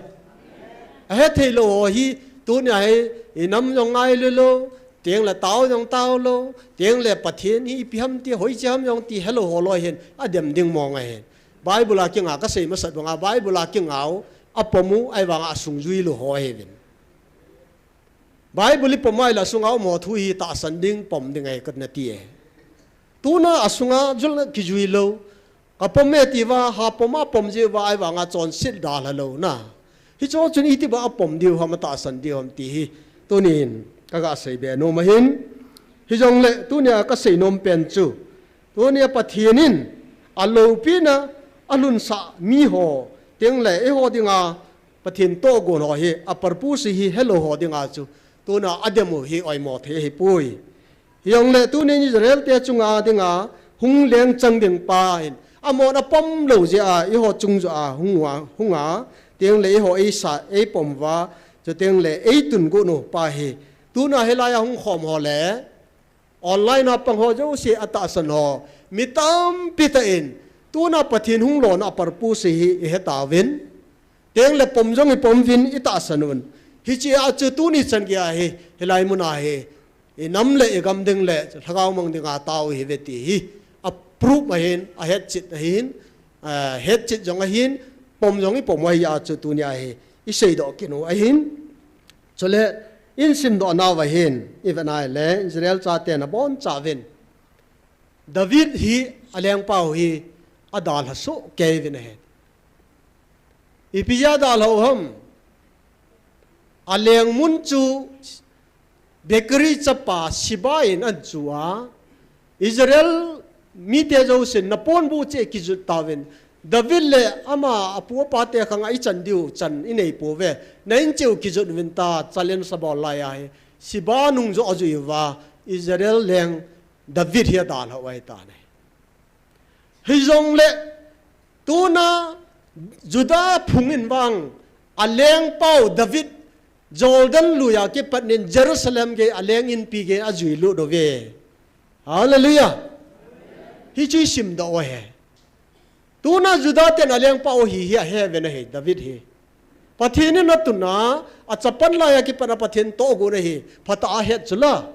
Ahetheilou ho hi, tunia hi, inam jong ngailu lou, tengle tao jong tao lou, tengle Pathen hi ipi ham ti, hoiche ham jong ti helou ho loi hin, adem ding mong ahin. Bible a kinga kasei masat banga, Bible a kinga u, apom u, ahivanga asung jui lou ho ahiuvin. Bible ipom a ahile asunga um ho thu hi tahsan ding, pom ding ahi kana ti e. Tuna asunga jul kijui lou. Kapom e tiuva, hapom a pom jiuva, ahivanga chonset dalha lou na. Hiche chun itiuva apom diu ham, atahsan diu ham ti hi. Tunin, kaga seibe nom ahin. Hijongle, tunia kasei nom pen chu. Tunia Pathen in, aloupina, alhunsah mi ho. Tengle, eiho dinga, Pathen tohgon ho hi, a purpose hi helou ho dinga chu. Tuna adem u hi oimo thei ahipoi. Hijongle tunin Israel te chunga dinga, hung lengchang ding pa hin. Amahon apom lou jeh a, eiho chung joh a, hung uva, hunga, tengle eiho eisa, eipom uva, chutengle eitun got u pa hi. Tuna hilaiya hung khom ho le, online a pang ho jouse atahsan ho. Mi tampi tah in, tuna Pathen hung lona a purpose hi ihetauvin. Tengle pom jong ipom uvin itahsan un. Hichea chu tuni chan geiya hi, hilai muna hi. Inam le igam ding le, lhagao mang dinga tao ihiuve ti hi. Approve ahin, ahetchet ahin, a, hetchet jong ahin, pom jong ipom u ahia chu tunia hi. Iseidoh kit u ahin. Chule, insimdoh nauva hin, ivet ahile, Israel chaten abonchauvin. David hi, alengpau hi, adalha sohkei uvin ahi. Ipi jeh a adalha u ham. Alengmun chu, Bichri chapa Siba in ahin chu a, Israel mite jousen naponbuh cheh kijot tauvin, David le ama apu apate khanga ichan diu chan inei pouve, na in cheh u kijot uvin tia challenge abol laiya hi, Siba nungjoh ajui uva, Israel leng David hi adalhau ahitan ahi. Hijongle, tuna Judah phung in vang, alengpau David, Jordan lui a kipat in Jerusalem gei aleng inpi gei ajuilut uve. Hallelujah. Hichu isimdoh u ahi. Tuna Judah ten alengpau hi, hi ahe uvin ahi, David hi. Pathen in atuna, achapan laiya kipat a Pathen tohgon ahi, phatah a ahet chula.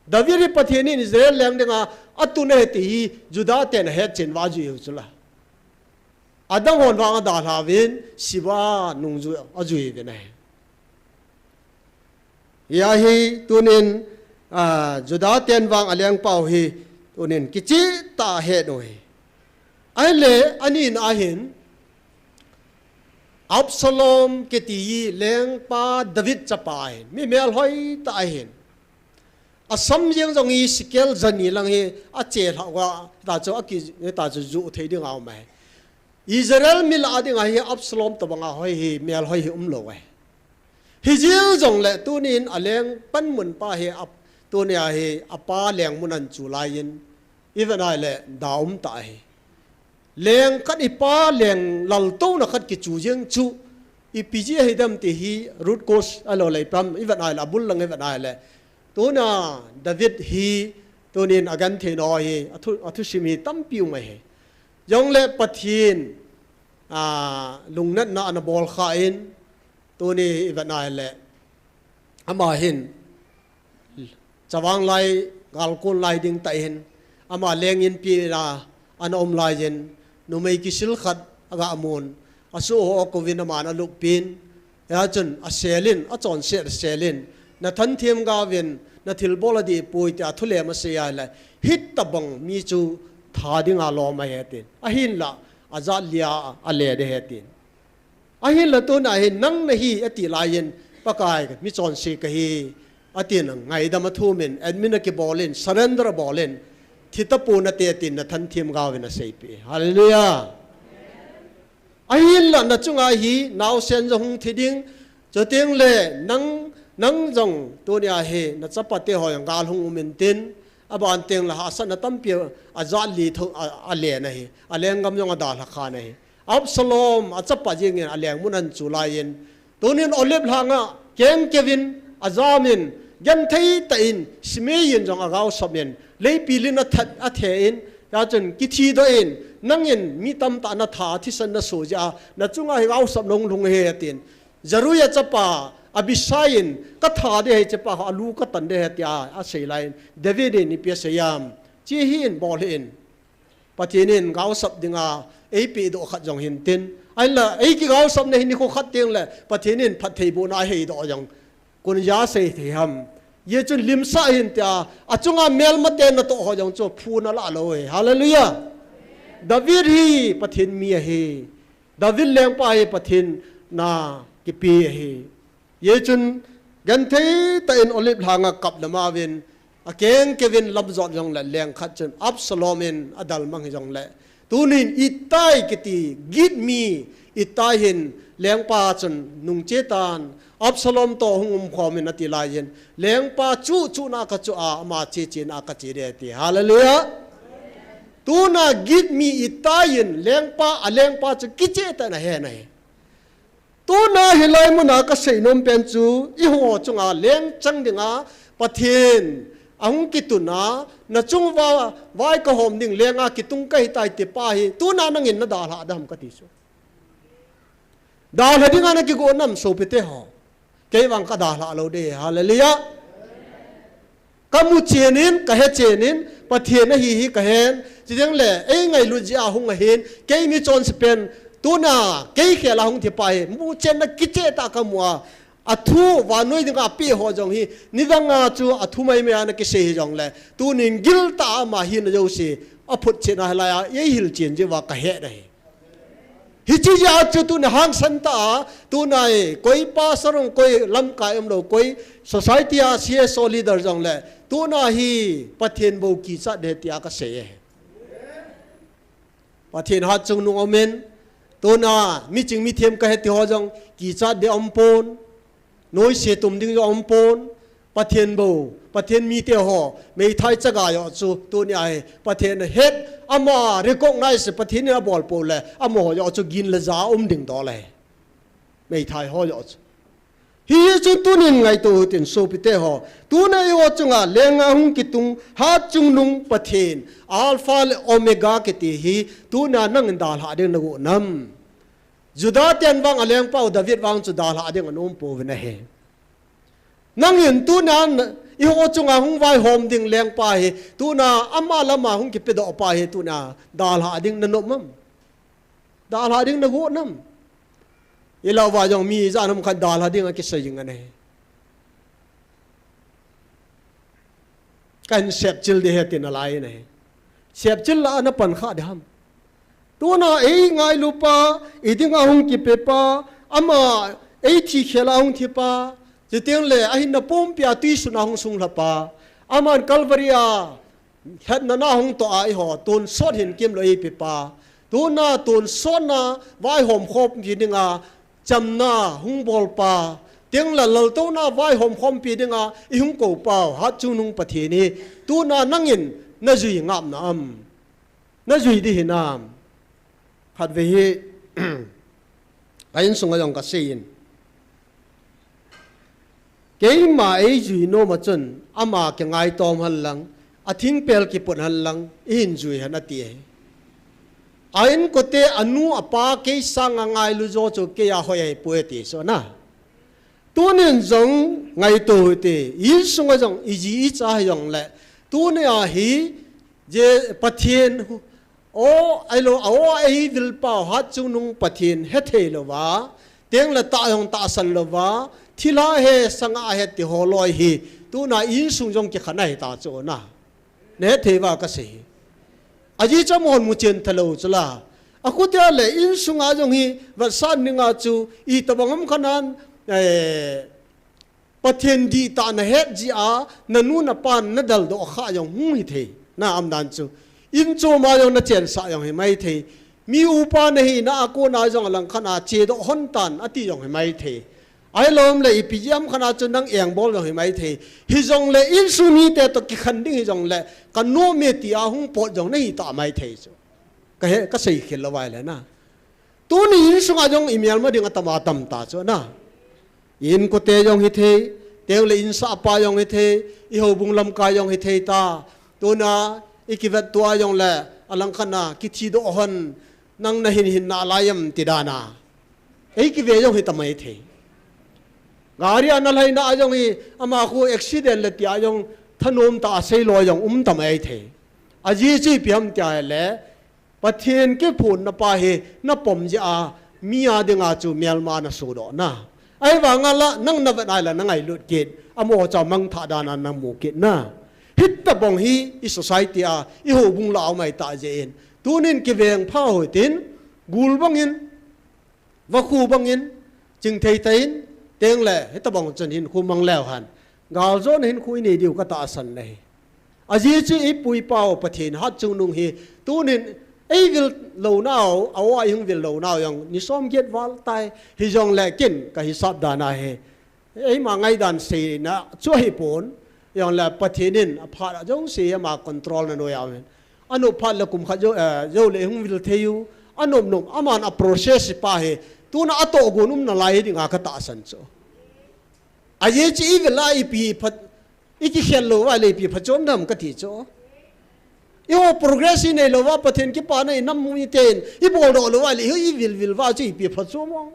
David hi Pathen in Israel leng dinga atun ahi ti hi Judah ten ahetchen uva ajui u chula. Adang hon vang adalhauvin, Siba nungjoh ajui uvin ahi. Hia hi tunin, a, Judah ten vang alengpau hi tunin kichehtah a ahet u ahi. Ahile, anina ahin, Absalom kiti hi lengpa David chapa ahin, mi melhoi tah ahin. Asam jeng jong hi shekel jani lang hi, ache lhah uva, ta chu aki, ta chu ju thei ding aum ahi. Israel mi lah a ding ahi, Absalom tobang a hoi hi, melhoi hi umlou ahi. Hijeh jongle tunin aleng panmun pa hi, ap-, tuni ahi, apa lengmun ahin chu laiyin, ivet ahile, da um tah ahi. Leng khat ipa leng laltouna khat kichu jeng chu, ipi jeh a hidem ti hi root cause alou lei pam, ivet ahile, abul lang ivet ahile. Tuna David hi, tunin agenthei nau hi, athu, athusim hi tampi um ahi. Jongle Pathen, a, lungnatna ana bol kha in, tuni ivet ahile, ama hin, chavang lai, galkon lai ding tah in, ama leng inpi a ana um laiyin, numei kisil khat aga mun, asoh ho akouvin aman alupin, hia chun asel in, achonset asel in, Nathan themgaovin, nathil bol adih poi tia thulem asei ahile, hitobang mi chu tha dinga lom ahi tin. Ahinla, ajat lia ale ding ahi tin. Ahinla tuna hin nang nahi ati laiyin, Pakai, michonse kahi, atin ngaidam athumin, admit akibol in, surrender abol in, thi tapon nate tin Nathan themgaovin aseipeh. Hallelujah. Ahinla nachunga hi naosen jong hung thi ding, chuteng le nang, nang jong tuni ahi, nachapate ho jong gal hung um intin, aban teng le hahsatna tampi ajat li tho, a, alen ahi, alenggam jong adalha khan ahi. Absalom achapa jengin alengmun ahin chu laiyin, tunin Olive lhanga kengkeuvin ajamin, genthei tah in Shimei in jong agaosap in, leipil in athat, athe in, hia chun kithi doh in, nangin mi tamtah natha, thisan naso jeh a, nachunga hi gaosap nahung lhung ahi atin. Zeruia chapa Abishai in, katha ding ahi, chapa alu katan ding ahi tia asei laiyin, David in ipi asei em? Che hih in, bol hih in. Pathen in gaosap dinga eipeh doh khat jong hintin. Ahinla, eikigaosapna hi nikho khat teng le, Pathen in phattheibohna ahei doh jong, koin asei thei ham? Hijeh chun limsah hih in tia, achunga melmate natoh ho jong chu phun alah lou ahi. Hallelujah. David hi Pathen mi ahi. David lengpa hi Pathen na kipe ahi. Hijeh chun genthei tah in Olive lhanga kap le ma uvin, akengkeuvin lamjot jongle leng khat chun Absalom in adalmang hijongle, tunin Ittai kiti Git mi Ittai hin lengpa chun nungche tan, Absalom toh hung umkhom in ati laiyin, lengpa chuh chuhna kachuh a, ama chechena kache ding ati. Hallelujah. Tuna Git mi Ittai in lengpa, alengpa chu kicheh tah in ahen ahi. Tuna hilai muna kasei nom pen chu, eiho chunga leng chang dinga, Pathen ahung kituna, nachung uva vai kahom ding lenga kitung kahitai tipa hi, tuna nangin nadalhah dem kati chu. Dalha dinga nakigo nam sopite ho? Kei vang kadalhah lou ding, hallelujah. Kamu chen in, kahe chen in, Pathen ahi hi kahen, chuteng le, eingailut jeh a hung ahin, kei michonse pen, tuna, kei khel a hung thipa hi, muchenna kicheh tah kamu a, athu, vannoi dinga apeh ho jong hi, nidanga chu athu maimai a nakisei hijongle, tunin giltah a ama hina jouse, aphotchetna hilai a, eihil chen jeh uva kahet ahi. Hiche jeh a chu tuna hangsan tah a, tuna e, koi pastor jong, koi lamkai umlou, koi society a C S O leader jongle, tuna hi Pathen bou kichat ding tia kasei e. Pathen hatchungnung umin, tuna miching mithem kahi ti ho jong kichat ding aumpon. Noise tum ding jong aumpon, Pathen bou, Pathen mite ho, meithai chaga joh chu, tuni ahi, Pathen ahet, ama recognize, Pathen in abol pou le, amaho joh chu gin le ja um ding dol ahi. Meithai ho joh chu. Hichu tunin ngaito hitin sopite ho, tuna eiho chunga lenga hung kitung, hatchungnung Pathen, Alpha le Omega kiti hi, tuna nangin dalhah ding nago nam? Juda ten vang alengpau David vang chu dalhah ding anom pouvin ahi. Nangin tuna, eiho chunga hung vaihom ding lengpa hi, tuna ama lama hung kipedoh pa hi, tuna dalhah ding nanom am? Dalhah ding nago nam? Ilah uva jong mi ijat ham khat dalhah ding akisei jing ahi. Kahin sepchil ding ahi tin alai in ahi. Sepchil lah a napan kha ding ham? Tuna eingailupa, idinga hung kipepa, ama eithi khela hung thipa, chuteng le ahinna pumpia tuisunga hung sunglhapa, aman Calvary a lhatna na hung toh a eiho tonsot hinkho eipepa, tuna tonsotna vaihom khompi dinga chamna hung bolpa, chuteng le laltouna vaihom khompi dinga eihung koupau Hatchungnung Pathen hi, tuna nangin najui ngapna am? Najui ding hinam? Khatvei hi ka insunga jong kaseiyin. Keima eijui nom a chun, ama kingaitom henlang, athingpel kiput henlang, eihin jui hen ati ahi. A inkote anu apa kei sanga ngailu jo chu keia hoi ahipoi ati chu na. Tunin jong ngaito hite, insunga jong iji icha hijongle, tunia hi, je Pathen, o, ahilou, o, eivilpau Hatchungnung Pathen hethei louva, chuteng le tah jong tahsan louva, thilha he sanga he ti holoi hi, tuna insung jong kikhen ahita chu na. Nahethei uva kasei hi. Ajeh chu amahon muchen thalou chu la. Akhutia le insunga jong hi vetsah dinga chu itobang ham khanan, eh, Pathen dihtah nahet jeh a, nanu napan nadaldoh kha jong hung hithei. Na umdan chu. Inchoma jong nachensah jong himaithei. Mi upa nahina a kona jong alangkhat a chedoh hon tan ati jong himaithei. Ahilou le ipi jeh ham khat a chu nang engbol jong himaithei. Hijongle insung mite toh kikhen ding hijongle, kanom e tia hung pot jong nahita maithei chu. Kahe, kasei khel lou vai le na. Tuni insunga jong imelma ding atam atam ta chu na. Inkote jong hithei, chuteng le insahpa jong hithei, ihoubung lamkai jong hithei ta. Tuna ikivettoa jongle, alangkhat a kithidoh hon, nang nahin hinna lai am ti dan a. Eikive jong hita maithei. Gari a nalhaina a jong hi, ama khu accident le tia jong thanom tah a seilou jong umta maithei. Ajeh chu ipi ham tia le, Pathen kiphonna pa hi napom jeh a, mi a dinga chu melma nasodoh na. Ahivanga la, nang navet nai la nangailut kit, amaho chu mangthah dan a namu kit na. Hitobang hi i society a, ihoubung la aum ahi tah jeh in. Tunin kivengpha u hitin, gul bangin, vakhu bangin, chingthei tah in, chuteng le, hitobang chun hinkho mang leu hen. Galjona hinkho inei diu katahsan ahi. Ajeh chu ipu ipau Pathen Hatchungnung hi, tunin eivil lounau, a-o a ihung vil lounau jong, ni somget val tai, hijongle ken kahisap dan ahi. Eima ngaidan seina chu ahipon, jongle Pathen in aphat a jouse ama control na noiya um hen. Anop phat le kum khat jou, eh, jou le hung vil thei u, anop nop, aman a process pa hi, tuna atohgon um nalai hi dinga katahsan chu. Ajeh chu ivil a ipi phat, ikikhel lou uva le ipi phachom dem kati chu. Eiho progress inei lou uva, Pathen kipana inam miten, iboldoh lou uva le, eiho ivil vil uva chu ipi phachom ham.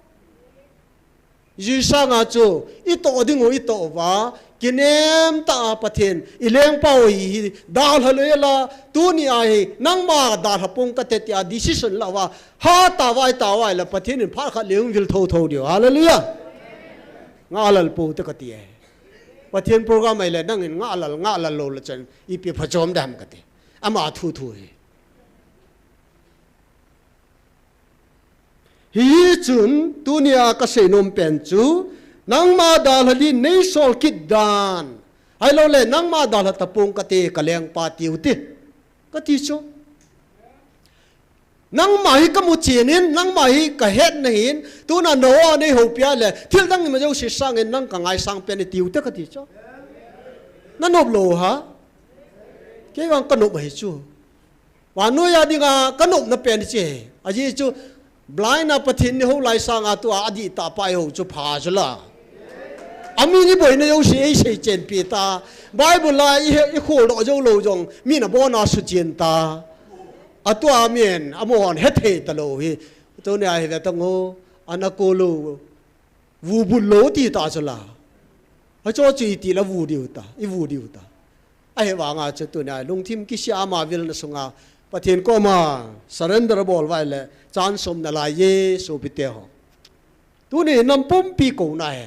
Jui sanga chu, itoh ding u itoh uva, kinem tah a Pathen, ilengpa u hi, hi, dalha lou la, tuni a hi, nangma dalha pong kate tia decision la uva, hatah uva, itah uva, la Pathen in phat khat le hung vil thotho diu. Hallelujah. Ngahlel pou te kati e. Pathen program ahile, nangin ngahlel, ngahlel lou le chun, ipi phachom dem kati. Ama thu thu hi. Hichun, tunia kasei nom pen chu, nangma dalha din neisol kit dan. Ahilou le, nangma dalha tapong kate kalengpa tiu te. Kati chu. Nangma hi kamu chen in, nangma hi kahet nahin, tuna Noah neihoupi a le, thil dang ima jouse sangin nang kangaisang pen e tiu te kati chu. Nanop lou ha? Kei vang kanop ahi chu. Vannoi a dinga kanopna pen chu ahi. Ajeh chu, blind a Pathen in eihou lai sanga tua adihtah pa eihou chu pha chu la. Amin iboina jouse eisei chenpi ta. Bible a i, ikholdoh jou lou jong, min abona suchen ta. Atua min, amahon hethei talou hi. Tunia hi ve tang o, ana ko lou. Vu but lou ti ta chu la. Achu chu iti la vu diu ta, ivu diu ta. Ahivanga chu tunia lungthim kisih a ama vilna sunga Pathen koma surrender bol uva le chance um nalai e sopite ho. Tuni nam pumpi kouna ahi.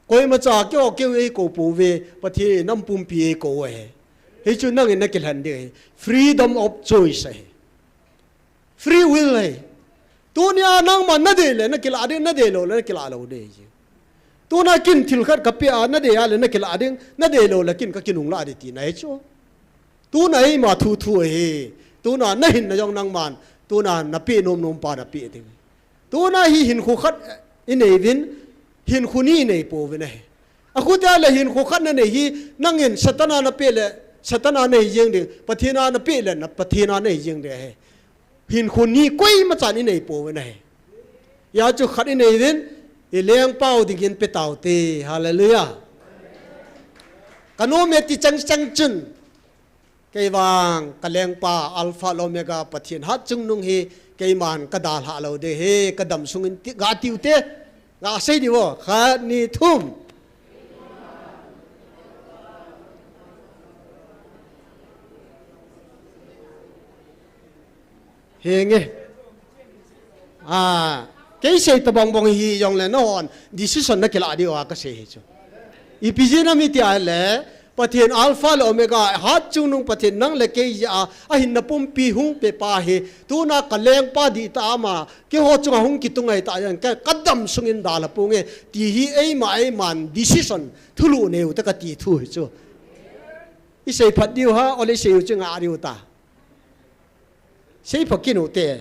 Koimacha keiho keiho eikou pouve, Pathen nam pumpi eikou ahi. Hichu nangin nakilhen ding ahi. Freedom of choice ahi. Free will ahi. Tunia nangma nadei le nakilah ding, nadei lou le nakilah lou ding ahi. Tuna kin thil khat kapeh a, nadei a le nakilah ding, nadei lou le kin kakinung lah ding tina ahi chu. Tuna eima thu thu ahi. Tuna nahinna jong nangman, tuna napeh nom nom pa napeh ding. Tuna hi hinkho khat inei uvin, hinkho ni inei pouvin ahi. Akhutia le hinkho khat nanei hi, nangin Satan a napeh le Satan a nahi jeng ding, Pathen a napeh le na Pathen a nahi jeng ding ahi. Hinkho ni koima chan inei pouvin ahi. Hijeh chun khat inei uvin, ilengpau dingin pe taute. Hallelujah. Kanom e ti chang chang chun, kei vang kalengpa Alpha le Omega Pathen Hatchungnung hi keiman kadalhah lou ding ahi, kadam sungin ti, gati ute, gasei diu vo, khat, ni, thum. Henge. A, kei sei tabang bang hijongle nahon decision nakilah diu a kasei hi chu. Ipi jeh ham iti a le, Pathen Alpha le Omega, Hatchungnung Pathen nang le kei jeh a, ahinna pumpi hung pepa hi, tuna kalengpa dihtah ama, keiho chunga hung kitung ahitah jeh in, ka, kadam sungin dalha ponge, ti hi eima, eiman decision, thulu neiu te kati thu hi chu. Isei phat diu ham, ole isei u chu nga diu ta. Sei pha kit ute.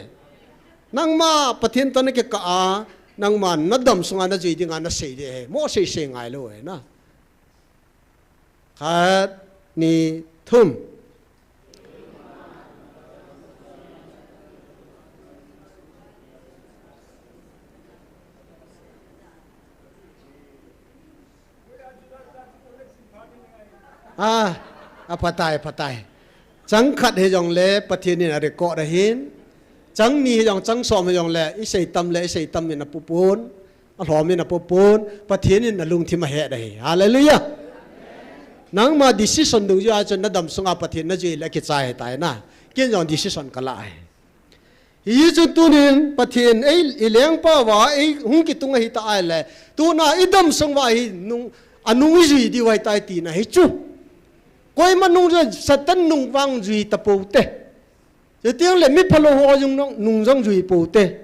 Nangma Pathen toh nakikah a, nangma nadam sunga najui dinga nasei ding ahi. Mo sei sei ngailou ahi na. Khat, ni, thum. A, aphatai, aphatai. Chang khat hijongle Pathen in arecord ahin. Chang ni hijong, chang som hijongle, isei tam le, isei tam in apupon. Alhom in apupon. Pathen in alungthim ahet ahi. Hallelujah. Nangma decision dungjuia chun nadam sunga Pathen najui le kichai ahitai na. Ken jong decision kalah ahi. Hijeh chun tunin Pathen ei, ilengpa uva, ei hung kitung ahitah a le. Tuna idam sung uva hi nung, anung ijui diu ahitai tina hi chu. Koima nung jui, Satan nung vang jui tapoute. Chuteng le mi phalou ho jong nung, nung jong jui poute.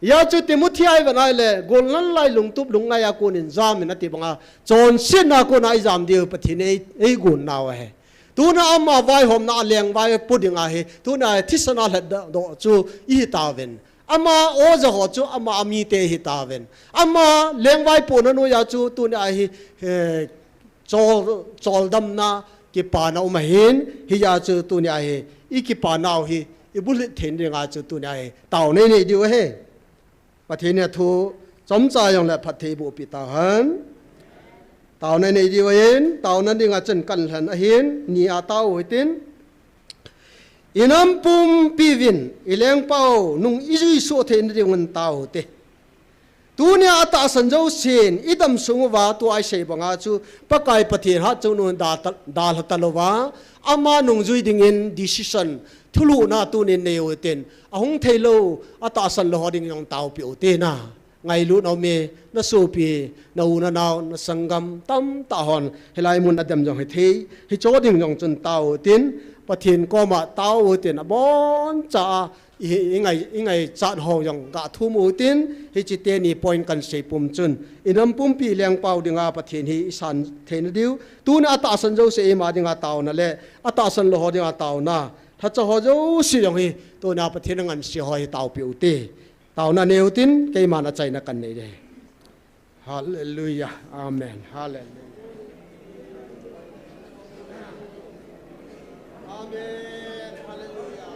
Hijeh chun Timothy a ivet a le, gollhang lai lungtup lungngai a konin jam in ati banga, chonsetna a kona ijam diu Pathen ei, eigon nau ahi. Tuna ama vaihomna a lengvai po ding ahi. Tuna thisan a lhatdoh chu ihi tauvin. Ama oja ho chu ama amite ihi tauvin. Ama lengvai pona noiya chu tuni ahi, eh, chol, choldamna kipana um ahin. Hijeh chun tuni ahi, ikipanau hi ibulhit theina dinga chu tuni ahi taona inei diu ahi. Pathen in athu chomcha jongle phatthei bohpi tahen. Taona inei diu ahin, taona dinga chun kan lhen ahin, ni a tao hitin. Inam pumpi uvin, ilengpau nung ijui soh theina diuvin taote. Tunia atahsan jousen, idam sung uva tua isei banga chu, Pakai Pathen Hatchungnung da ta, dalha talouva, ama nungjui dingin decision, thulhuhna tunin neiu hitin, ahung theilou, atahsan lou ho ding jong taopi u tina. Ngailut aume, nasopi, na u na nao, na sanggam, tamtah hon, hilai mun a dem jong hithei, hicheho ding jong chun tao u hitin, Pathen koma tao u hitin, aboncha a, i, ingai, ingaichat ho jong gathum u hitin, hiche teni point kan sei pum chun, inam pumpi lengpau dinga Pathen hi isan theina diu, tuni atahsan jouse ima dinga taona le, atahsan lou ho dinga taona, lhacha ho jouse jong hi, tuna Pathen anganse ho hi taopi u hite. Taona neiu hitin, keiman achaina kan nei ding. Hallelujah. Amen. Hallelujah. Amen. Hallelujah.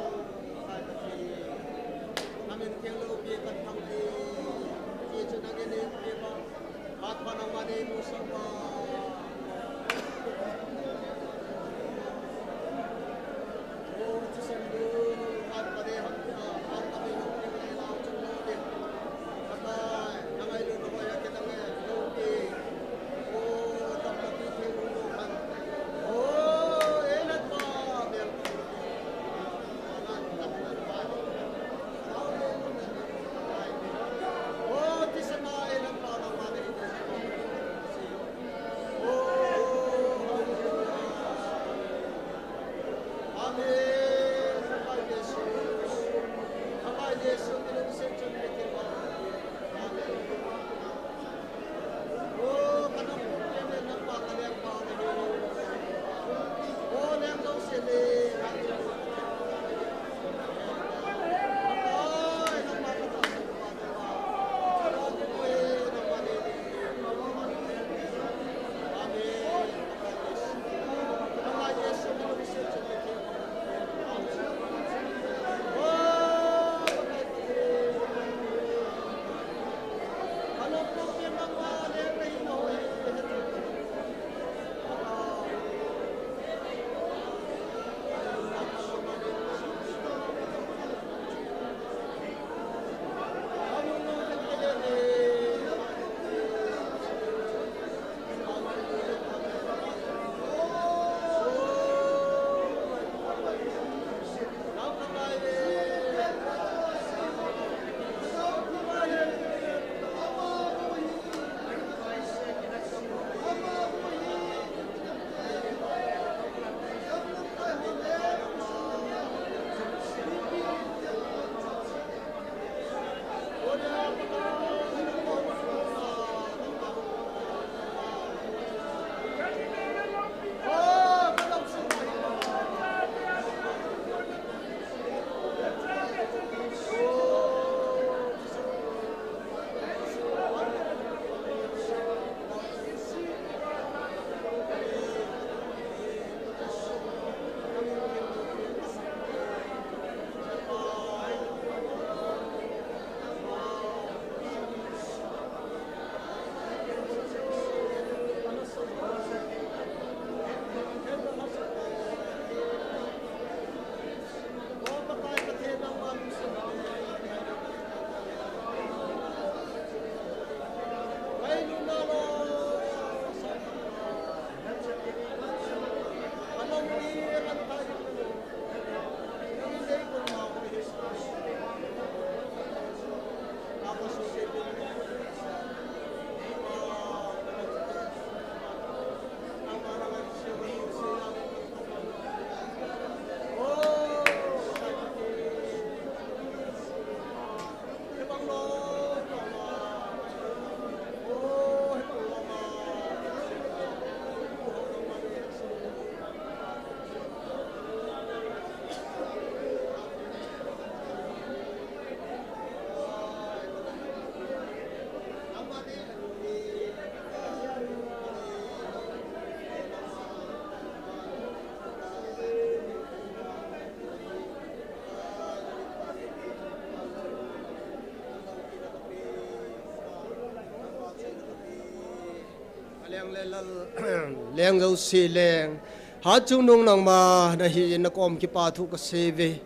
Leng jouse leng, hatchungnung nangma nahi, nakom kipathu kasei uve.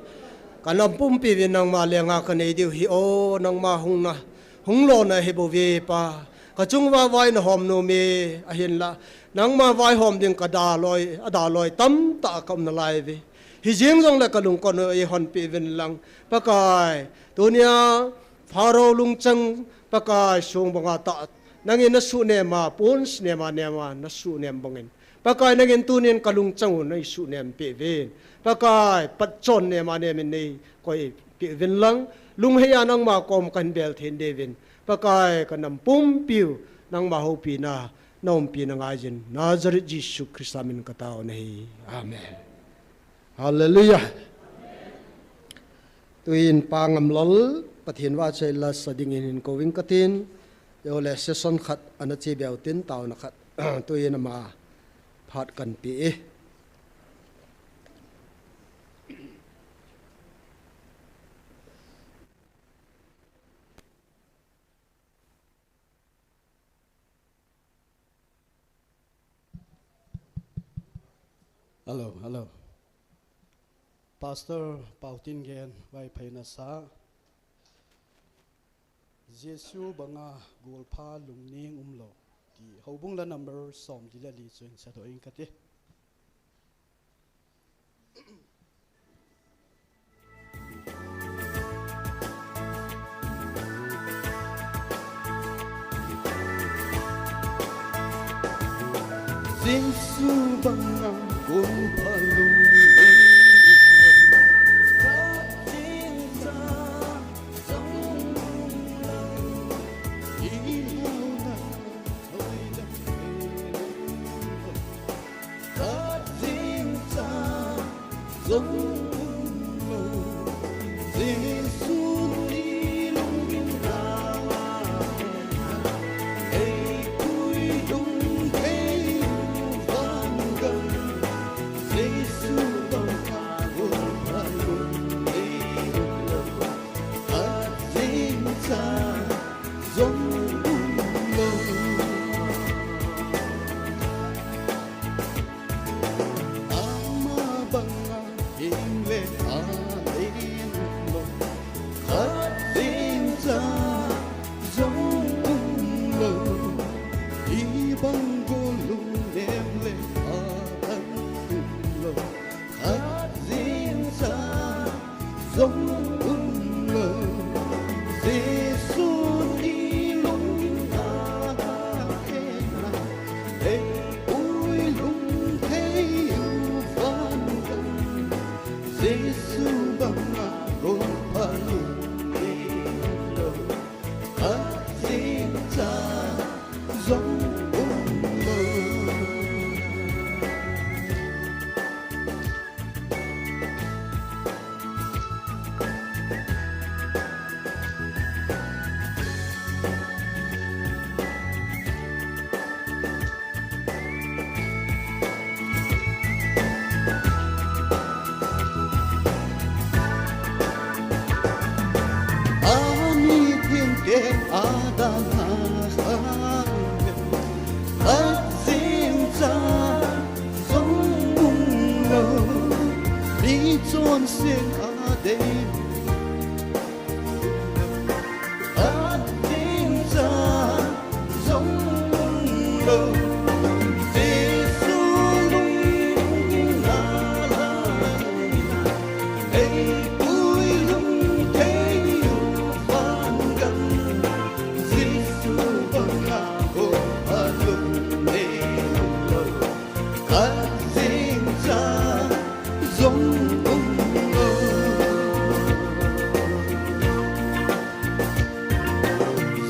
Kanam pumpi uvin nangma lenga kanei diu ahi o, nangma hung na, hung lona ahi bouve Pa. Kachunga vai nahom nom e, ahinla nangma vaihom ding kadaloi, adaloi tamtah kaum nalai uve. Hijeng jongle kalungkon u eihonpeh uvin lang, Pakai. Tunia Pharaoh lungchang, Pakai, song banga tah nangin nasuhnem a, pon sinem a nem a nasuhnem bangin, Pakai, nangin tunin kalungchang u neisuhnem peh uvin. Pakai, patchon nem a nemin neikoipeh uvin lang, lunghei a nangma kom kahin bel thei diuvin, Pakai, kanam pumpiu nangma houpina, naumpina ngaijin, Nazareth Jesu Christa min katao nahi. Amen. Hallelujah. Tuin Pa Ngamlal, Pathen vahchoi la sa dingin hin kouving katin, eile session khat ana che beu tin, taona khat, tuin ama phat kanpe e. Hello, hello. Pastor Pautin gen, Vaiphei nasa. Jesu banga golpha lungning umlou, ti houbung la number som li le li chu hin sadoh ing kate. Jesu banga golpha lungning umlou,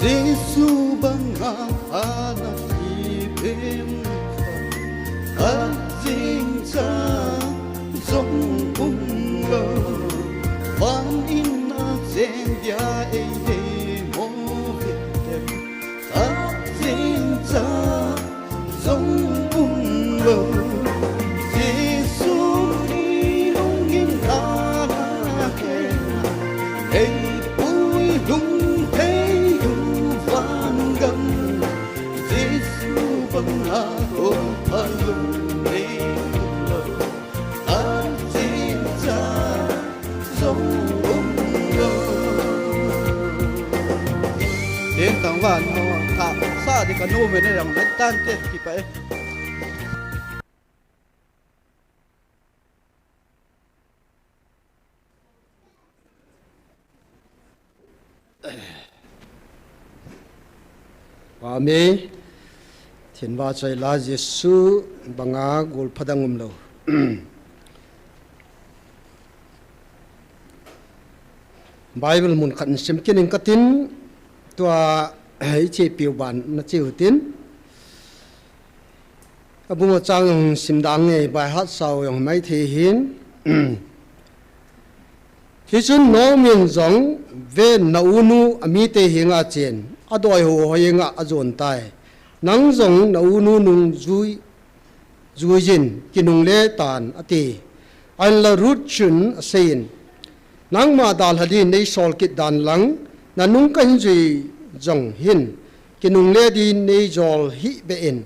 Jesu banga ana kipem khat, ajing cha jong umlou. Van in a jeng dia eidei mo ve tem, ajing cha jong umlou. Jesu ni lungin ana kena, eipui lungthei u vangam. Jesu banga Sa di ka nom e, na jong le tan te, kipa e. Amen. Thinva choi la Jesu banga gol phadang um lo. Bible mun khat in sim kit ning katin, tua i chepiu ban na cheu tin. Abung a chang jong sim dang nge, by heart sao jong mai thei hin. Hichun Naomi in jong ven na unu amite henga chen, adoi ho henga ajon tai. Nang jong na unu nung jui, jui jin, kinungle tan ati. Ahinla Ruth chun aseiyin, nangma dalha din nei sol kit dan lang, na nung kahin jui jong hin, kinungle din nei jol hih beh in.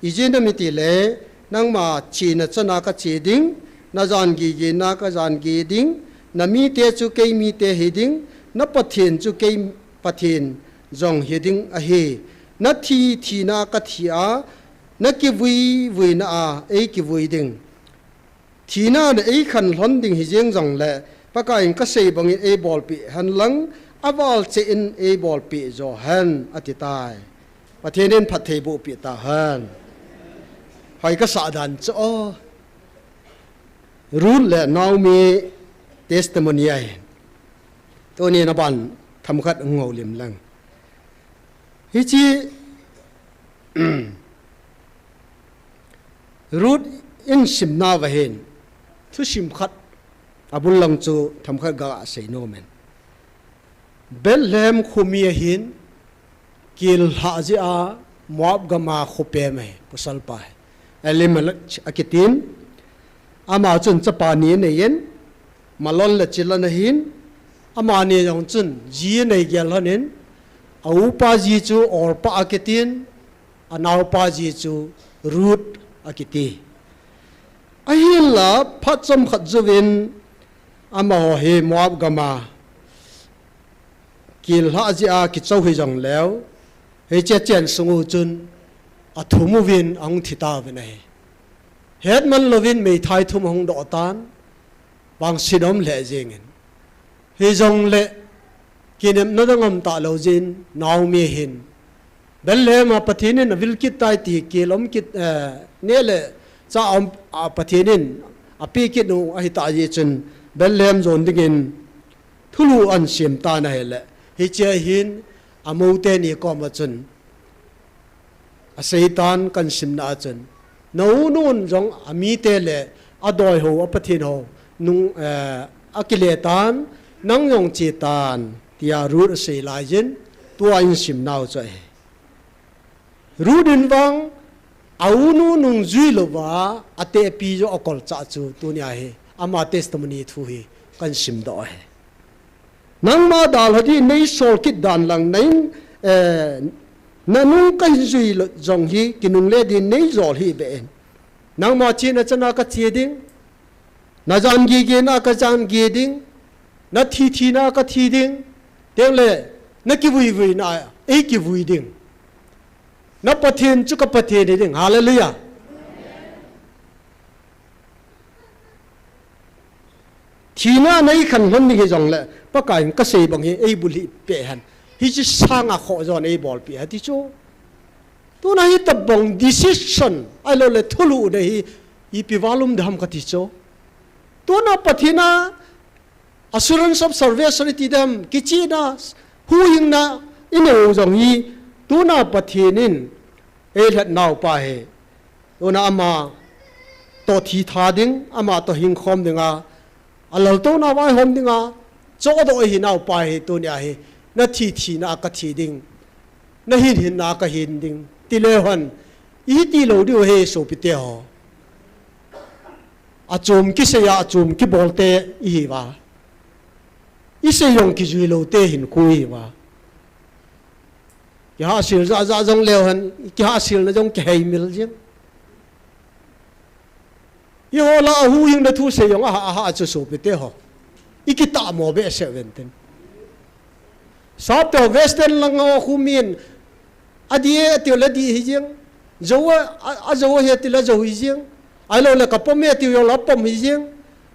Ijeh inem itile, nangma chena chana kache ding, na jan gigena kajan gi ding, na mite chu kei mite hi ding, na Pathen chu kei Pathen jong hi ding ahi. Na thi thina kathi a, na kivui vuina a ei kivui ding. Thina in ei khan lhon ding hi jeng jongle, Pakai in kasei bangin ei bolpeh hen lang, aval cheh in ei bolpeh jo hen, ati tai. Pathen in phatthei boh peh tahen. Hoi kasah dan chu o. Ruth le Naomi testimony ahi. Tuni na ban themkhat hung houlim lang. Hiche Ruth in simna uva hin, thusim khat abul lang chu themkhat gasei nom in. Bethlehem khomi ahin, kel lhah jeh a Moab gam a khopem ahi, pasal pa ahi. Elimelech akitin, ama chun chapa ni anei in, Malon le Chilion ahin, amani jong chun ji anei gel lhon in, a upa ji chu Orpah akitin, anaopa ji chu Ruth akiti. Ahinla phat chomkhat jouvin amaho hi Moab gam a kel lhah jeh a kichou hi jongleu, hiche chensung u chun athum uvin ahung thi tauvin ahi. Hetman louvin meithai thum ahung doh tan, vangset aum lheh jengin. Hijongle, kinepna dang aum talou jeh in Naomi hin, Bethlehem a Pathen in avil kit tai ti, kel um kit, eh, neh le chah um, a Pathen in apeh kit u ahitah jeh chun Bethlehem jon dingin thulhuh ahin sem tan ahile, hiche a hin amou teni koma chun asei tan kahin simna a chun, na u nun jong amite le adoi ho, a Pathen ho nung, eh, akile tan, nang jong che tan, tia Ruth asei laiyin, tua in simnau chu ahi. Ruth in vang, a u nu nungjui louva, atehpi joh akolchah chu tunia hi ama testimony thu hi kahin simdoh ahi. Nangma dalha din nei sol kit dan lang, na in, eh, na nung kahin jui lou jong hi, kinungle din nei jol hih beh in. Nangma chena chana kache ding, na jan gigena kajan gi ding, na thi thina kathi ding, tengle na kivui vuina ei kivui ding. Na Pathen chu ka Pathen hi ding. Hallelujah. Thina in ei khan lhon ding hijongle, Pakai in kasei bang hi ei bulhih peh hen. Hiche sanga khoh jon ei bolpeh hen ti chu. Tuna hitobang decision, ahiloule thulhuhna hi, ipi val um dem kati chu. Tuna Pathen a assurance of salvation iti dem, kichehna, huhhingna inei u jong hi, tuna Pathen in eilhenau pa hi. Tuna ama toh thi tha ding, ama toh hingkhom dinga, alaltouna vaihom dinga chohdoh eihinau pa hi, tunia hi, na thi thina a kathi ding, na hin hinna a kahin ding, tileu hen, iti lou diu ahi sopite ho. Achom kisei a, achom kibolte ihiuva, isei jong kijui loute hinkho ihiuva. Kihahsel jahjah jong leu hen, kihahselna jong kiheimil jeng. Eiho lah a huhhingna thu sei jong ahah ahah chu sopite ho, ikitahmo behseh uvin tin. Sapte ho Western lang ho khu min Adi e atiu le di hi jeng. Jou a, a, ajou ahi atiu le jou hi jeng. Ahilou le kapom e atiu jong le apom hi jeng.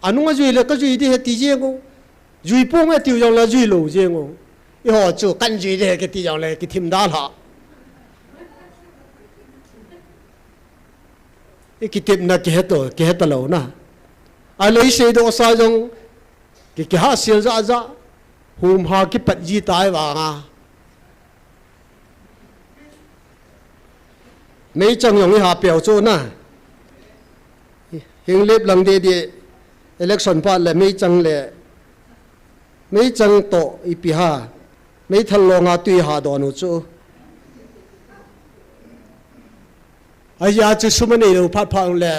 Anung ajui le kajui di ahi ti jeng u. Jui pong e atiu jong le jui lou jeng u. Eiho chu kan jui di ahi kiti jong le kithim da lha. I kitepna kihe to, kihe talou na. Ahilou i seidoh sa jong, ki, kihahsel jahjah, humha kipat ji tai vanga. Meichang jong i ha peh u chu na. Hinglep lang didi election phat le meichang le, meichang toh ipi ha, meithal longa tui ha don u chu. Ajeh chu sum anei lou phat phat le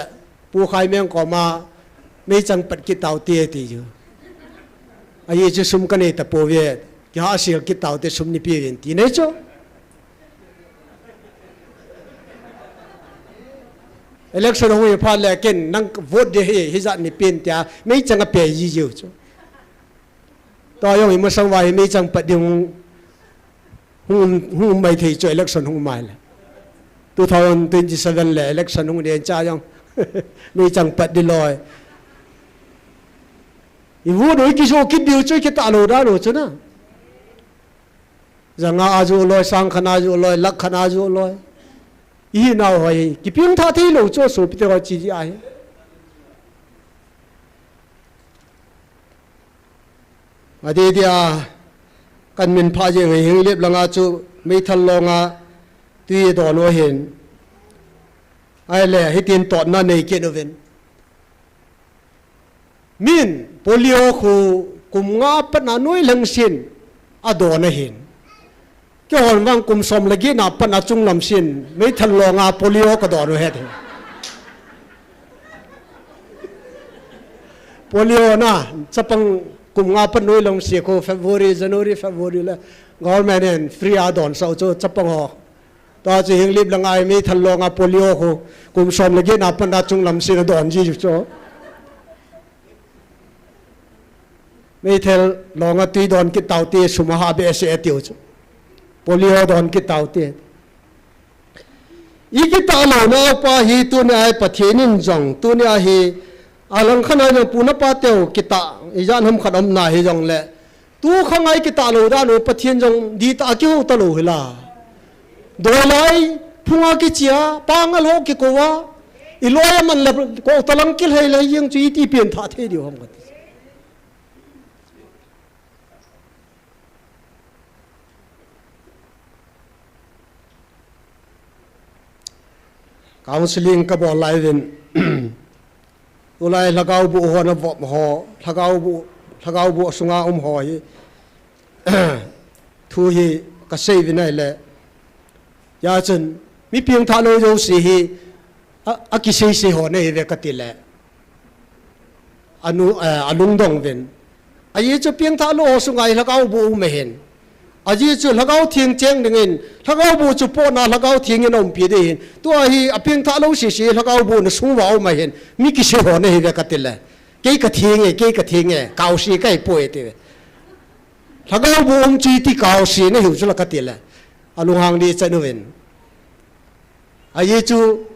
Pu Khaimeng koma meichang pat kit taute ti chu. Ajeh chu sum kanei tapouve, kihahsel kit taute sum neipeuvin ti nei chu. Election hung hi phat le ken nang vote di hi, hijat neipen tia meichang ape ji jiu chu. Tua jong imasang uva hi meichang pat ding hung, hung, hung um mai thei chu election hung um mai le. Two thousand twenty-seven le election hung ding cha jong meichang pat di loi. I vote u i kijoh kit diu chu i kitah lou dan u chu na. Janga a joh loi, sang khat a joh loi, lakh khat a joh loi. I hinau hoi, kipengthah thei lou chu sopite ho chi ji ahi. Adeh dia, kan min pha jeng hi Hinglep langa chu meithal longa tui don u ahin. Ahile, hitin totna nei kit uvin. Min polio khu kum nga pat na noi lhengsin adon ahin. Keihon vang kum som le get na pat na chunglam sin meithal longa polio kadon u ahi. Polio na chapang kum nga pat noi lhengsi khu February, January, February le government in free a don sau chu chapang ho. Tua chu Hinglep langa hi meithal longa polio khu kum som le get na pat na chunglam sin adon ji chu. Meithal longa tui don kit taute, sum aha behseh atiu chu. Polio don kit taute. I kitah louna upa hi tunia hi Pathen in jong, tunia hi alang khat a jong pu na pa teu kitah, ijat ham khat umna hi jong le. Tu khang a i kitah lou dan u Pathen jong ditah a kihou talou hi la. Doi lai, phunga kichia, panga lou kikou a, i loi a man le kou talang kilhei le jeng chu iti pengthah thei diu ham kati. Counseling kabol lai uvin. Tulai lhagao boh ho na vop ho, lhagao boh, lhagao boh sunga um ho hi. Thu hi kasei uvin ahile. Hijeh chun, mi pengthah lou jouse hi, a, akisei sei ho nahi uve kati le. Anu, eh, alungdong uvin. Ajeh chu pengthah lou ho sunga hi lhagao boh um ahin. Ajeh chu lhagao theng cheng dingin, lhagao boh chu potna lhagao theng in aumpi ding ahin. Tua hi apengthah lou sese lhagao boh na sung uva um ahin. Mi kisei ho nahi uve kati le. Kei katheng e, kei katheng e, kaose kahi poi ti uve. Lhagao boh um chu iti kaose nahiu chu la kati le. Alunghang ding chan uvin. Ajeh chu,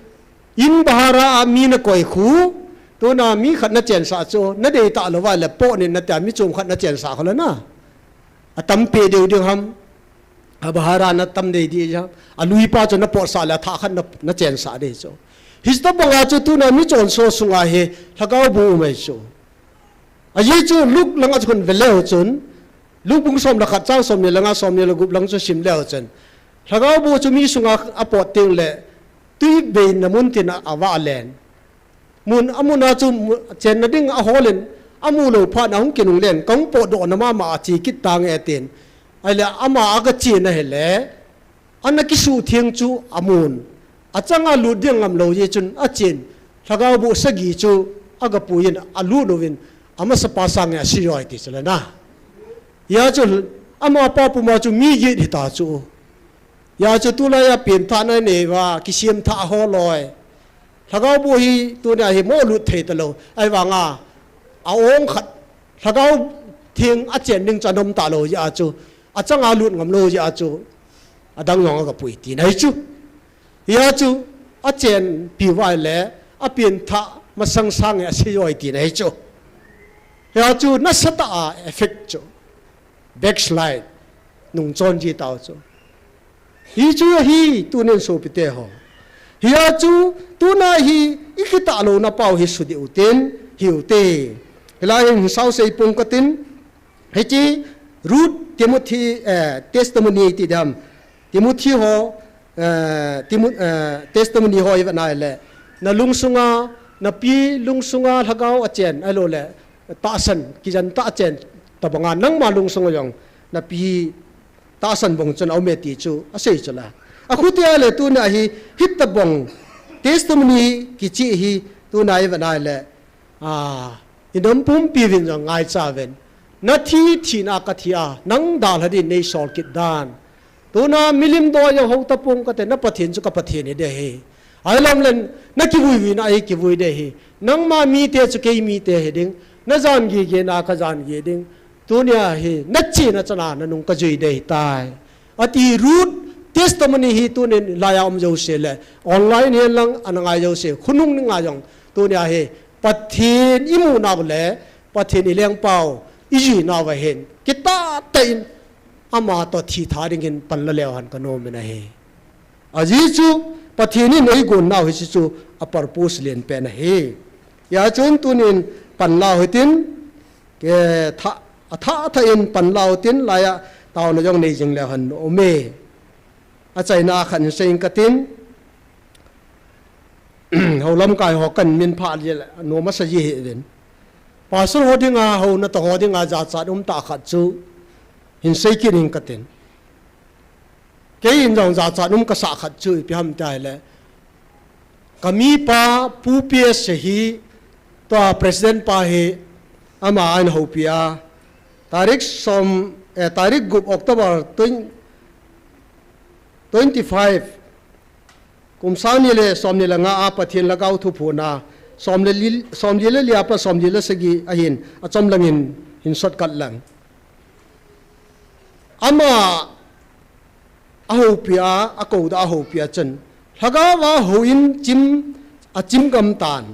in bhara a mi na koi khu, tuna mi khat na chensah chu, na deitah lou uva le poh nin na tia mi chom khat na chensah khu le na. Atam peh deu ding ham, a bhara na tam dei ding ham, alui pa chu na potsah le athah khat na, na chensah ding chu. Hiche tobang a chu tuna mi chonse sunga hi, lhagao boh um ahi chu. Ajeh chu Luke langa chu kon ve leu chun, Luke bung som le khat chang som ni le nga som ni le gup lang chu sim leu chun. Lhagao boh chu mi sunga apot teng le, tui beina mun tin a, avah len. Mun, amun a chu mu-, chenna ding ahol in, amu lou phat na hung kinung len, kahung potdoh na mama a che kit tange tin. Ahile ama aga che na hile, Ana kisuh theng chu amun. Achanga lut ding ngam lou jeh chun achen. Lhagao boh sagi chu aga pui in alut uvin. Amasa pa sange asi joi ti chu le na. Hijeh chun ama pa puma chu mi get hita chu. Hijeh chun tulai a pengthahna nei uva, kisem thah ho loi. Lhagao boh hi tunia hi mo lut thei talou. Ahivanga, a-ong khat. Lhagao theng achen ding chu anom talou jeh chun. Achanga lut ngam lou jeh chun. Adang jong aga pui tina hi chu. Hia chu, achenpi uva le, apen thah masang sang e asei joi tina hi chu. Hia chu, nasatah a effect chu. Backslide. Nungchon ji tau chu. Hi chu hi, tunin sopite ho. Hia chu, tuna hi, ikitah louna pau hi sudih utin, hiute. Hilai hin sao sei pong katin, Hiche Ruth Timothy, eh, testimony ti dam. Timothy ho, eh, Timo-, eh, testimony ho ivet nai le. Na lungsunga, napi lungsunga lhagao achen, ahilou le, tahsan, kijen tah achen, tabanga nangma lungsunga jong, napi tahsan bong chun aume ti chu, asei chu la. Akhutia le tuna hi, hitabang testimony kichi hi, tuna ivet nai le, A, inam pumpi uvin jong ngaicha uvin. Nathi, thina kathi a, nang dalha din neisol kit dan. Tuna milim doi jong hou tapong kate, na Pathen chu ka Pathen hiding ahi. Ahilou leh, nakivui vuina ahi kivui ding ahi. Nangma mite chu kei mite hiding. Najan gigena kajan gi ding. Tunia hi, nachena chana, nanung kajui ding ahitai. Ati Ruth testimony hi tunin laiya um jouse le, online hihen lang ana ngai jouse, khonung ni nga jong, tunia hi Pathen imu nau le, Pathen ilengpau, ijui nau ahin, kitah tah in ama toh thitha dingin panla leu hen kanom in ahi. Ajeh chu, Pathen in eigon nau hiche chu a purpose lenpen ahi. Hia chun tunin panla u hitin, Ke tha, atha, atha in panla u hitin laiya taona jong nei jing leu hen aume. Achaina khat in seiyin katin. Hou lamkai ho kamin pha le nom asa ji hih uvin. Pastor ho dinga, hou natoh ho dinga, jachat um tah khat chu hin sei kit ing katin. Kei in jong jachat um kasah khat chu ipi ham tia ahile. Kamipa Pu P S hi, tua president pa hi, ama ahin houpi a. Tarik som, eh, tarik gup October twenty, twenty-five. Kum sang ni le som ni le nga a Pathen lhagao thu phonna. Som le li, som li le li a pat som li le sagi ahin, achom langin hin sot kit lang. Ama ahoupi a, akoudoh ahoupi a chun. Lhagao a houin chim, achim gam tan.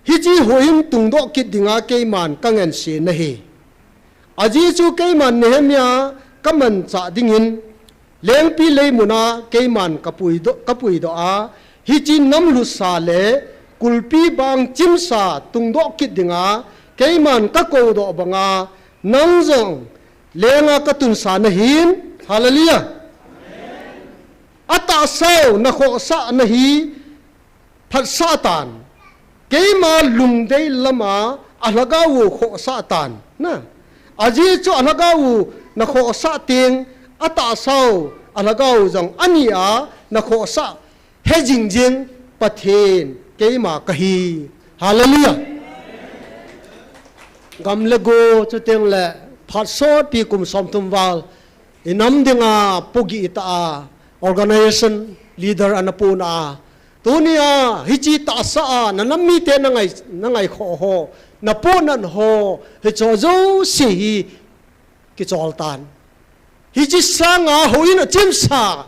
Hiche houin tungdoh kit dinga keiman kangansena ahi. Ajeh chu keiman Nehemiah kamanchah dingin, lengpi leimuna keiman kapuidoh, kapuidoh a, hiche namlhusa le kulpi bang chimsa tungdoh kit dinga, keiman kakoudoh banga, nang jong lenga katunsa nahin, hallelujah. Atahsau nakhohsah nahi, phatsah tan. Keima lungdei lama alhagao u khohsah tan. Na. Ajeh chu alhagao u nakhohsah teng atahsau alhagao u jong ani a nakhohsah he jingjing Pathen keima kahi. Hallelujah. Gam le go chuteng le phat sotpi kum somthum val inam dinga pogi ita a organization leader ana puna a Tunia, hiche tahsa a, nanam mite nangai, nangaikhoh ho, napohnat ho, hicheho jouse hi kichol tan. Hiche sanga houin achimsa.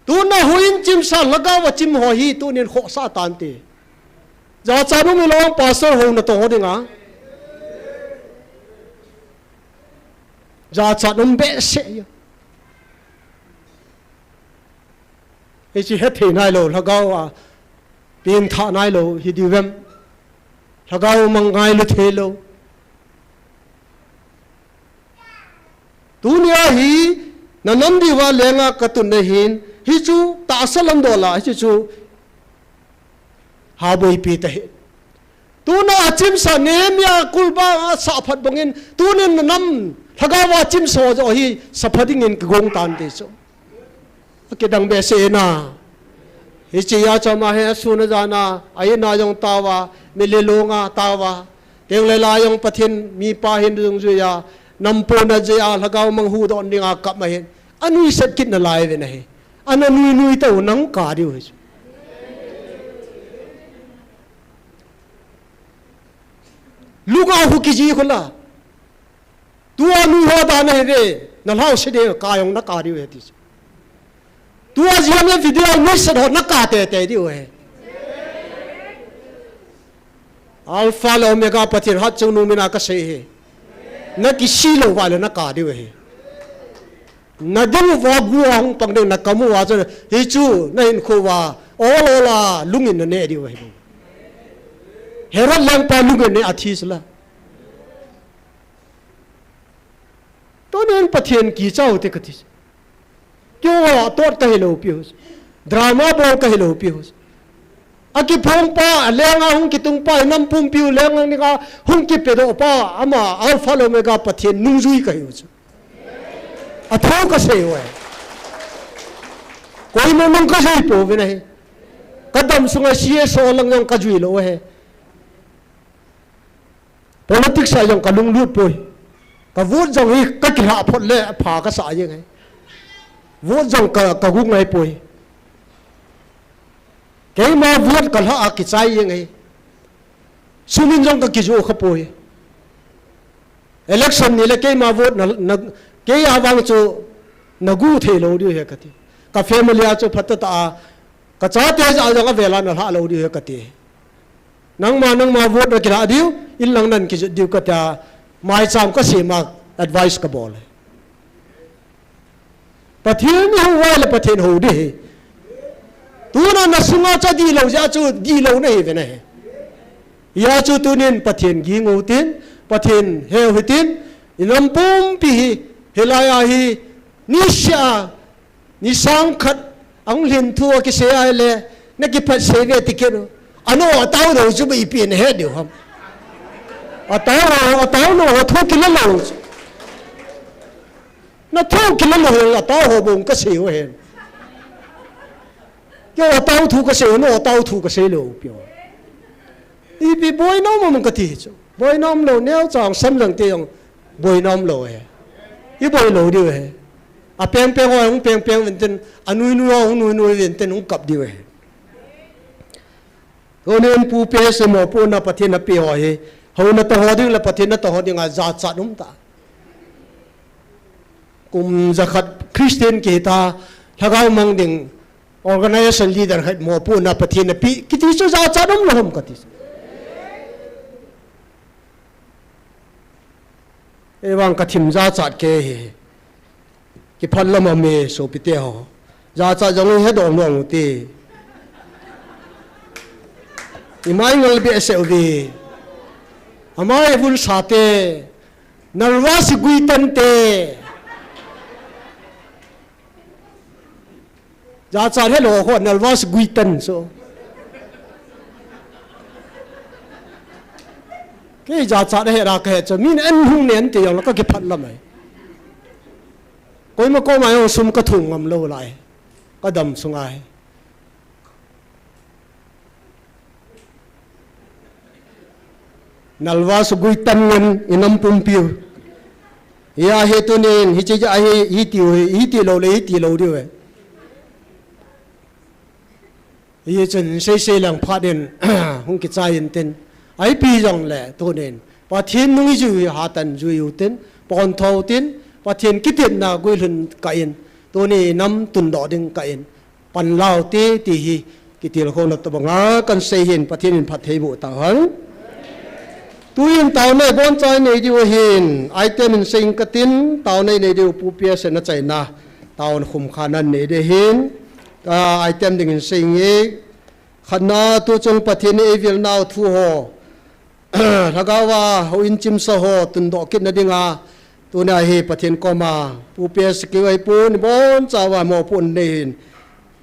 Tuna houin chimsa, lhagao a chim ho hi, tunin khohsah tante. Jachat um hilou, pastor hou natoh ho dinga. Jachat um behseh. Hiche hethei nailou, lhagao a, pengthah nailou, hi diu vem. Lhagao mang ngailu theilou. Tunia hi, nanam diuva lenga katun nahin, hichu tahsa lamdol a, hichu haboipi tahi. Tuna achimsa Nehemiah kulba asah phat bangin, tunin nanam, lhagao a chimsa joh hi, sapha dingin kigong tante chu. Akidang behseh na. Hiche a chama hi asun ajana, a-in a jong taova, mitlhi longa taova. Tengle la jong Pathen mipa hin dungjuiya, nampohnat jeh a, lhagao mang huhdoh dinga kap ma hin. Anuisat kit nalai ve nahi. Ana nuinui tau nang kap diu hi. Lunga hu kiji khula. Tua nuiho dan ahi ve, nalhao se de, kap jong nakap diu ahi ti. Tua jia me video ni set ho na ka te te diu he. Alpha le Omega Pathen hatchungnung mina kasei hi. Na kisi lou uva le na ka diu hi. Na ding uva gu a hung pang ding na kamu uva chu hichu na hinkho uva ol ol a lungin na ne diu hi. Herod lengpa lungin ne athi sila. Tunin Pathen kicha u te kati. Keiho tot kahi lou piu. Drama bol kahi lou piu. Akiphong pa, alenga hung kitung pa, inam pumpiu lenga nika hung kipedoh pa, ama Alpha le Omega Pathen nungjui kahiu chu. Athu kasei u he. Koima nung kajui pouvin ahi. Kadam sunga C S O lang jong kajui lou he. Politics a jong kalunglut poi. Ka vote jong hi kakilha phot le pha kasa jeng e. Vote jong ka, kagu ngai poi. Keima vote kalha a kichai jeng e. Sumin jong kakijoh kha poi. Election ni le keima vote na, na, kei a vang chu nagu thei lou diu he kati. Ka family a chu phatah tah a, kachate jong avela nalha lou diu he kati. Nangma, nangma vote nakilha diu, in lang nan kijot diu katia, maicham kasem a advice kabol e. Pathen ihou uva le Pathen hou ding ahi. Tuna nasunga chu dihlou jeh chu dihlou nahi ve nahi. Hijeh chun tunin Pathen ging u hitin, Pathen he u hitin, inam pumpi hi, hilai a hi, niseh a, Ni sang khat, ahung lhin thu akisei a ahile, nakiphat sei ve ti kit u. Ano atao lou chu ipi nahet diu ham. Atao ho, atao lou ho thu kila lou chu. Nathu kila lou ho, atao ho bou kasei u hen. Keiho atao thu kasei u, no atao thu kasei lou piu. Ipi boina um am kati chu. Boina umlou, neocha sang jang te jong boina umlou e. Iboi lou diu e. Apeng peng ho hung peng peng uvin tin, anui nui ho hung nui nui uvin tin hung kap diu e. Tunin Pu P S mopohna Pathen napeh ho hi, hou natoh ho ding le Pathen natoh ho dinga jachat um tah. Kum jakhat Christian kihita, lhagao mang ding, organization leader khat mopohna Pathen napeh kiti chu jachat umlou ham kati. Eivang kathim jachat kei hi. Kiphat lam a mi sopite ho. Jachat jong hi hedong nung u ti. Imai ngal behseh uve. Amai vun sate. Nervous gui tante. Jachat helou ho nervous gui tan so. Kei jachat he ra kahe chu min an hung nen te jong la kakiphat lam ai. Koima koma jong sum kathum ngam lou lai. Kadam sunga hi. Nervous gui tan ngen inam pumpiu. Hia hi tunin, hiche ja hi, hiti u, hiti lou le, hiti lou diu e. Hichun, sei sei lang phat in, hung kichai in tin. Ipi jong le, tunin. Pathen nung ijui u, hatan jui u tin. Pon thou tin. Pathen kitepna guilhun kah in. Tuni nam tundoh ding kah in. Panla u te, ti hi kitilkhouna tobanga kahin sei hin, Pathen in phattheiboh tauhen. Tuin taona iboncha inei diu ahin, item in sei inge katin, taona inei diu Pu P S in achaina, taona khumkhana inei diu ahin, ah, item dingin sei inge, khatna tuchung Pathen in eivilnau thu ho, Lhagao a houin chimsa ho tundoh kitna dinga, tunia hi Pathen koma, Pu P S kivaipo, iboncha uva mopohna nei hin,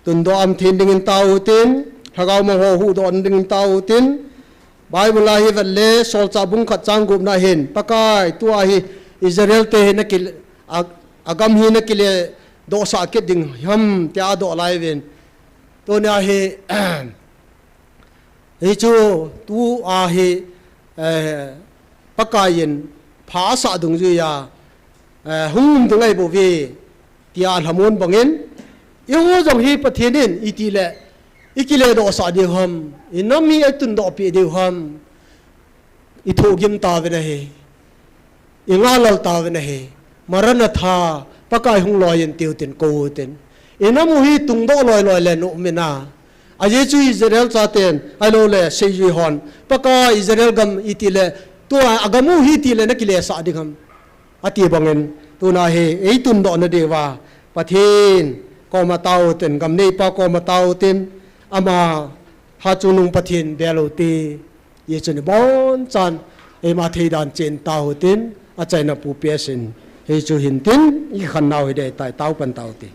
tundoh aum thei dingin tao utin, Lhagao mang ho huhdoh dingin tao utin, Bible a hi vet le, Solchah bung khat chang gup na hin, Pakai, tua hi Israel te hi nakile, a, agam hi nakile dohsah kit ding ham, tia adoh lai uvin. Tunia hi, Hichu tua hi, eh, Pakai in pha asah dungjuia, eh, hung um ding ahibouve, tia alhamon bangin, eiho jong hi Pathen in itile, ikile dohsah diu ham, inam hi eitundoh peh diu ham, ithohgim tauvin ahi. Ingahlel tauvin ahi. Maranatha, Pakai hung loi in tiu tin kou utin. Inam u hi tungdoh loiloi le na um in a. Ajeh chu Israel chaten, ahilou le seijui hon, Pakai Israel gam iti le, tua agam u hi iti le na kilesah ding ham, ati bangin, tuna hi ei tundoh na diuva, Pathen koma tao tin, gam neipa koma tao tin, ama ha chungnung Pathen bel u ti, Jesu ni bon chan, eima thei dan chen tao tin, achaina pu piasin, hi chu hin tin, i khan nau hi dei tai, tao pan tao ti.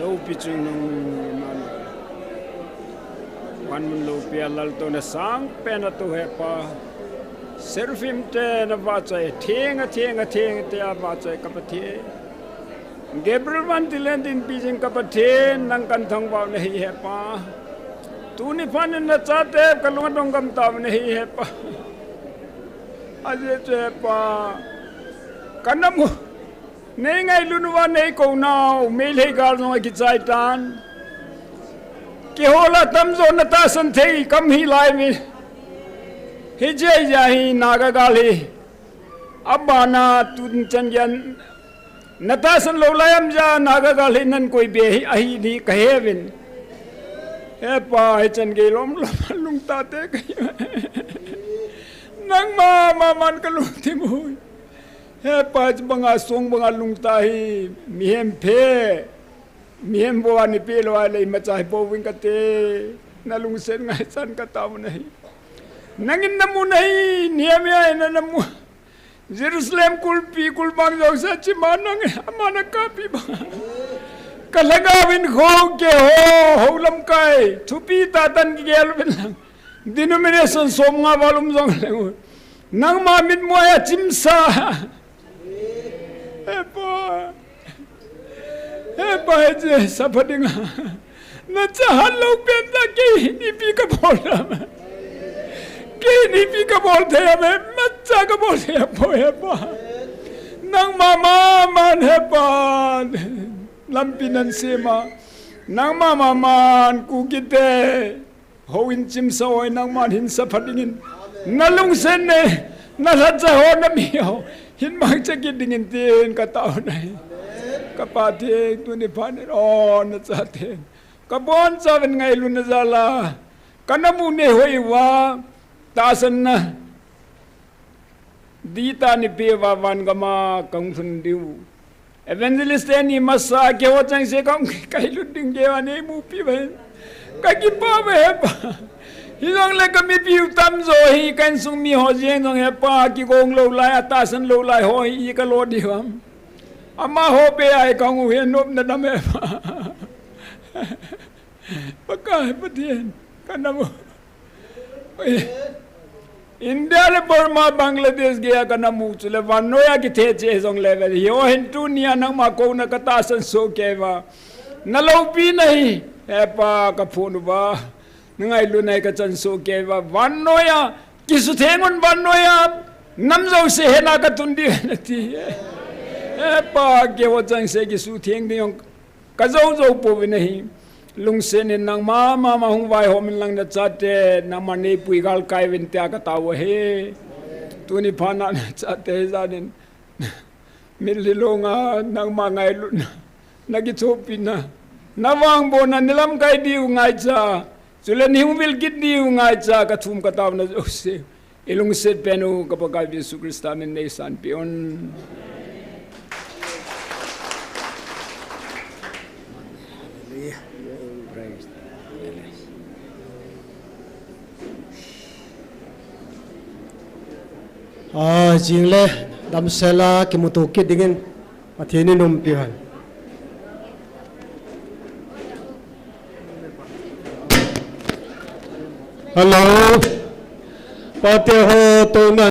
Lopi chungnung man. Van mun lopi a Laltouna sangpen a tou hepa. Seraphim te na vahchoi, theng a, theng a, theng te a vahchoi ka Pathen. Gabriel Van Tilen dinpi jing ka Pathen, nang kathangvah nahi Hepa. Tuni phat in nachate kalung adong gam tauve nahi Hepa. Ajeh chu Hepa, kanamu, nei ngailutna uva nei kounau, Meitei gal jong akichai tan. Keiho la tamjo natahsan thei kam hilai mi. Hiche jeh a hi Naga gal hi. Abana tun chan geiya natahsan lou lai ham jeh a Naga gal hi nan koi be hi ahi ti kahe uvin. Hepa, hichan gei lom lom lungtah te kahi. Nangma, ma man kalungthim u. Hepa, hiche banga song banga lungtah hi mihem phe. Mihem bou a nei pe lou a lei macha hi pouving kate. Nalungset ngaichan katao nahi. Nangin namu nahi, Nehemiah in namu. Jerusalem kulpi kulbang jouse chima nang, ama nakappi banga. Kalhagao in kho keiho, hou lamkai, thupi tah tan kigel uvin lang. Denomination som nga val um jong leng u. Nangma mitmu a chimsa. Hepa. Hepa, hiche sapha dinga. Nacha hat lou pen ta kei hin ipi kabol ham. Kei hin ipi kabol thei ham, macha kabol thei ham, Hepa. Nangma ma man Hepa. Lampi nan sem a. Nangma ma man Kukite. Houin chimsa hoi nangman hin sapha dingin. Nalungset nei, nalhacha ho nami ho. Hin mangcha kit dingin tin katao nahi. Ka Pathen tuni phat in o nachate. Kabonchauvin ngailutna jal a. Kanamu nei hoi uva. Tahsanna. Dita nei pe uva van gam a kahung lhun diu. Evangelist teni masa keiho chengse kahung kailut ding keiho nei mupi uva hin. Kakipah uve Hepa. Hijongle kamipi u tamjo hi ka insung mi ho jeng jong Hepa kigong lou lai, atahsan lou lai ho hi kalo diu ham. Amaho be a hi kahung u hi nopna dam Hepa. Pakai Pathen, kanamu. Oi. India le Burma, Bangladesh geiya kanamu chule vannoi a kithe cheh jongle ve. Hiho hin tunia nangma kouna katahsan soh kei uva. Naloupina hi, Hepa kaphon uva. Nangailutna hi kachan soh kei uva. Vannoi a, kisutheng un vannoi a. Nam jouse henga katun diu nati. Hepa keiho chengse kisutheng ding jong. Kajou jou pouvin ahi. Lungset in nangma, ma, ma hung vaihom in lang nachate, nangma neipui galkai uvin tia katao ahi. Tuni phat a nachate hi janin. Mitlhi longa, nangma ngailutna. Nakithopina. Navangbohna, nalamkai diu ngaicha. Chule neihung vil kit diu ngaicha, kathum kataona jouse. Ilungset pen u ka Pakai Jesu Christa min neisanpeh un. A, jingle, damsel a, kimuto kit dingin. Pathen in umpi hen. Hello. Pate ho, touna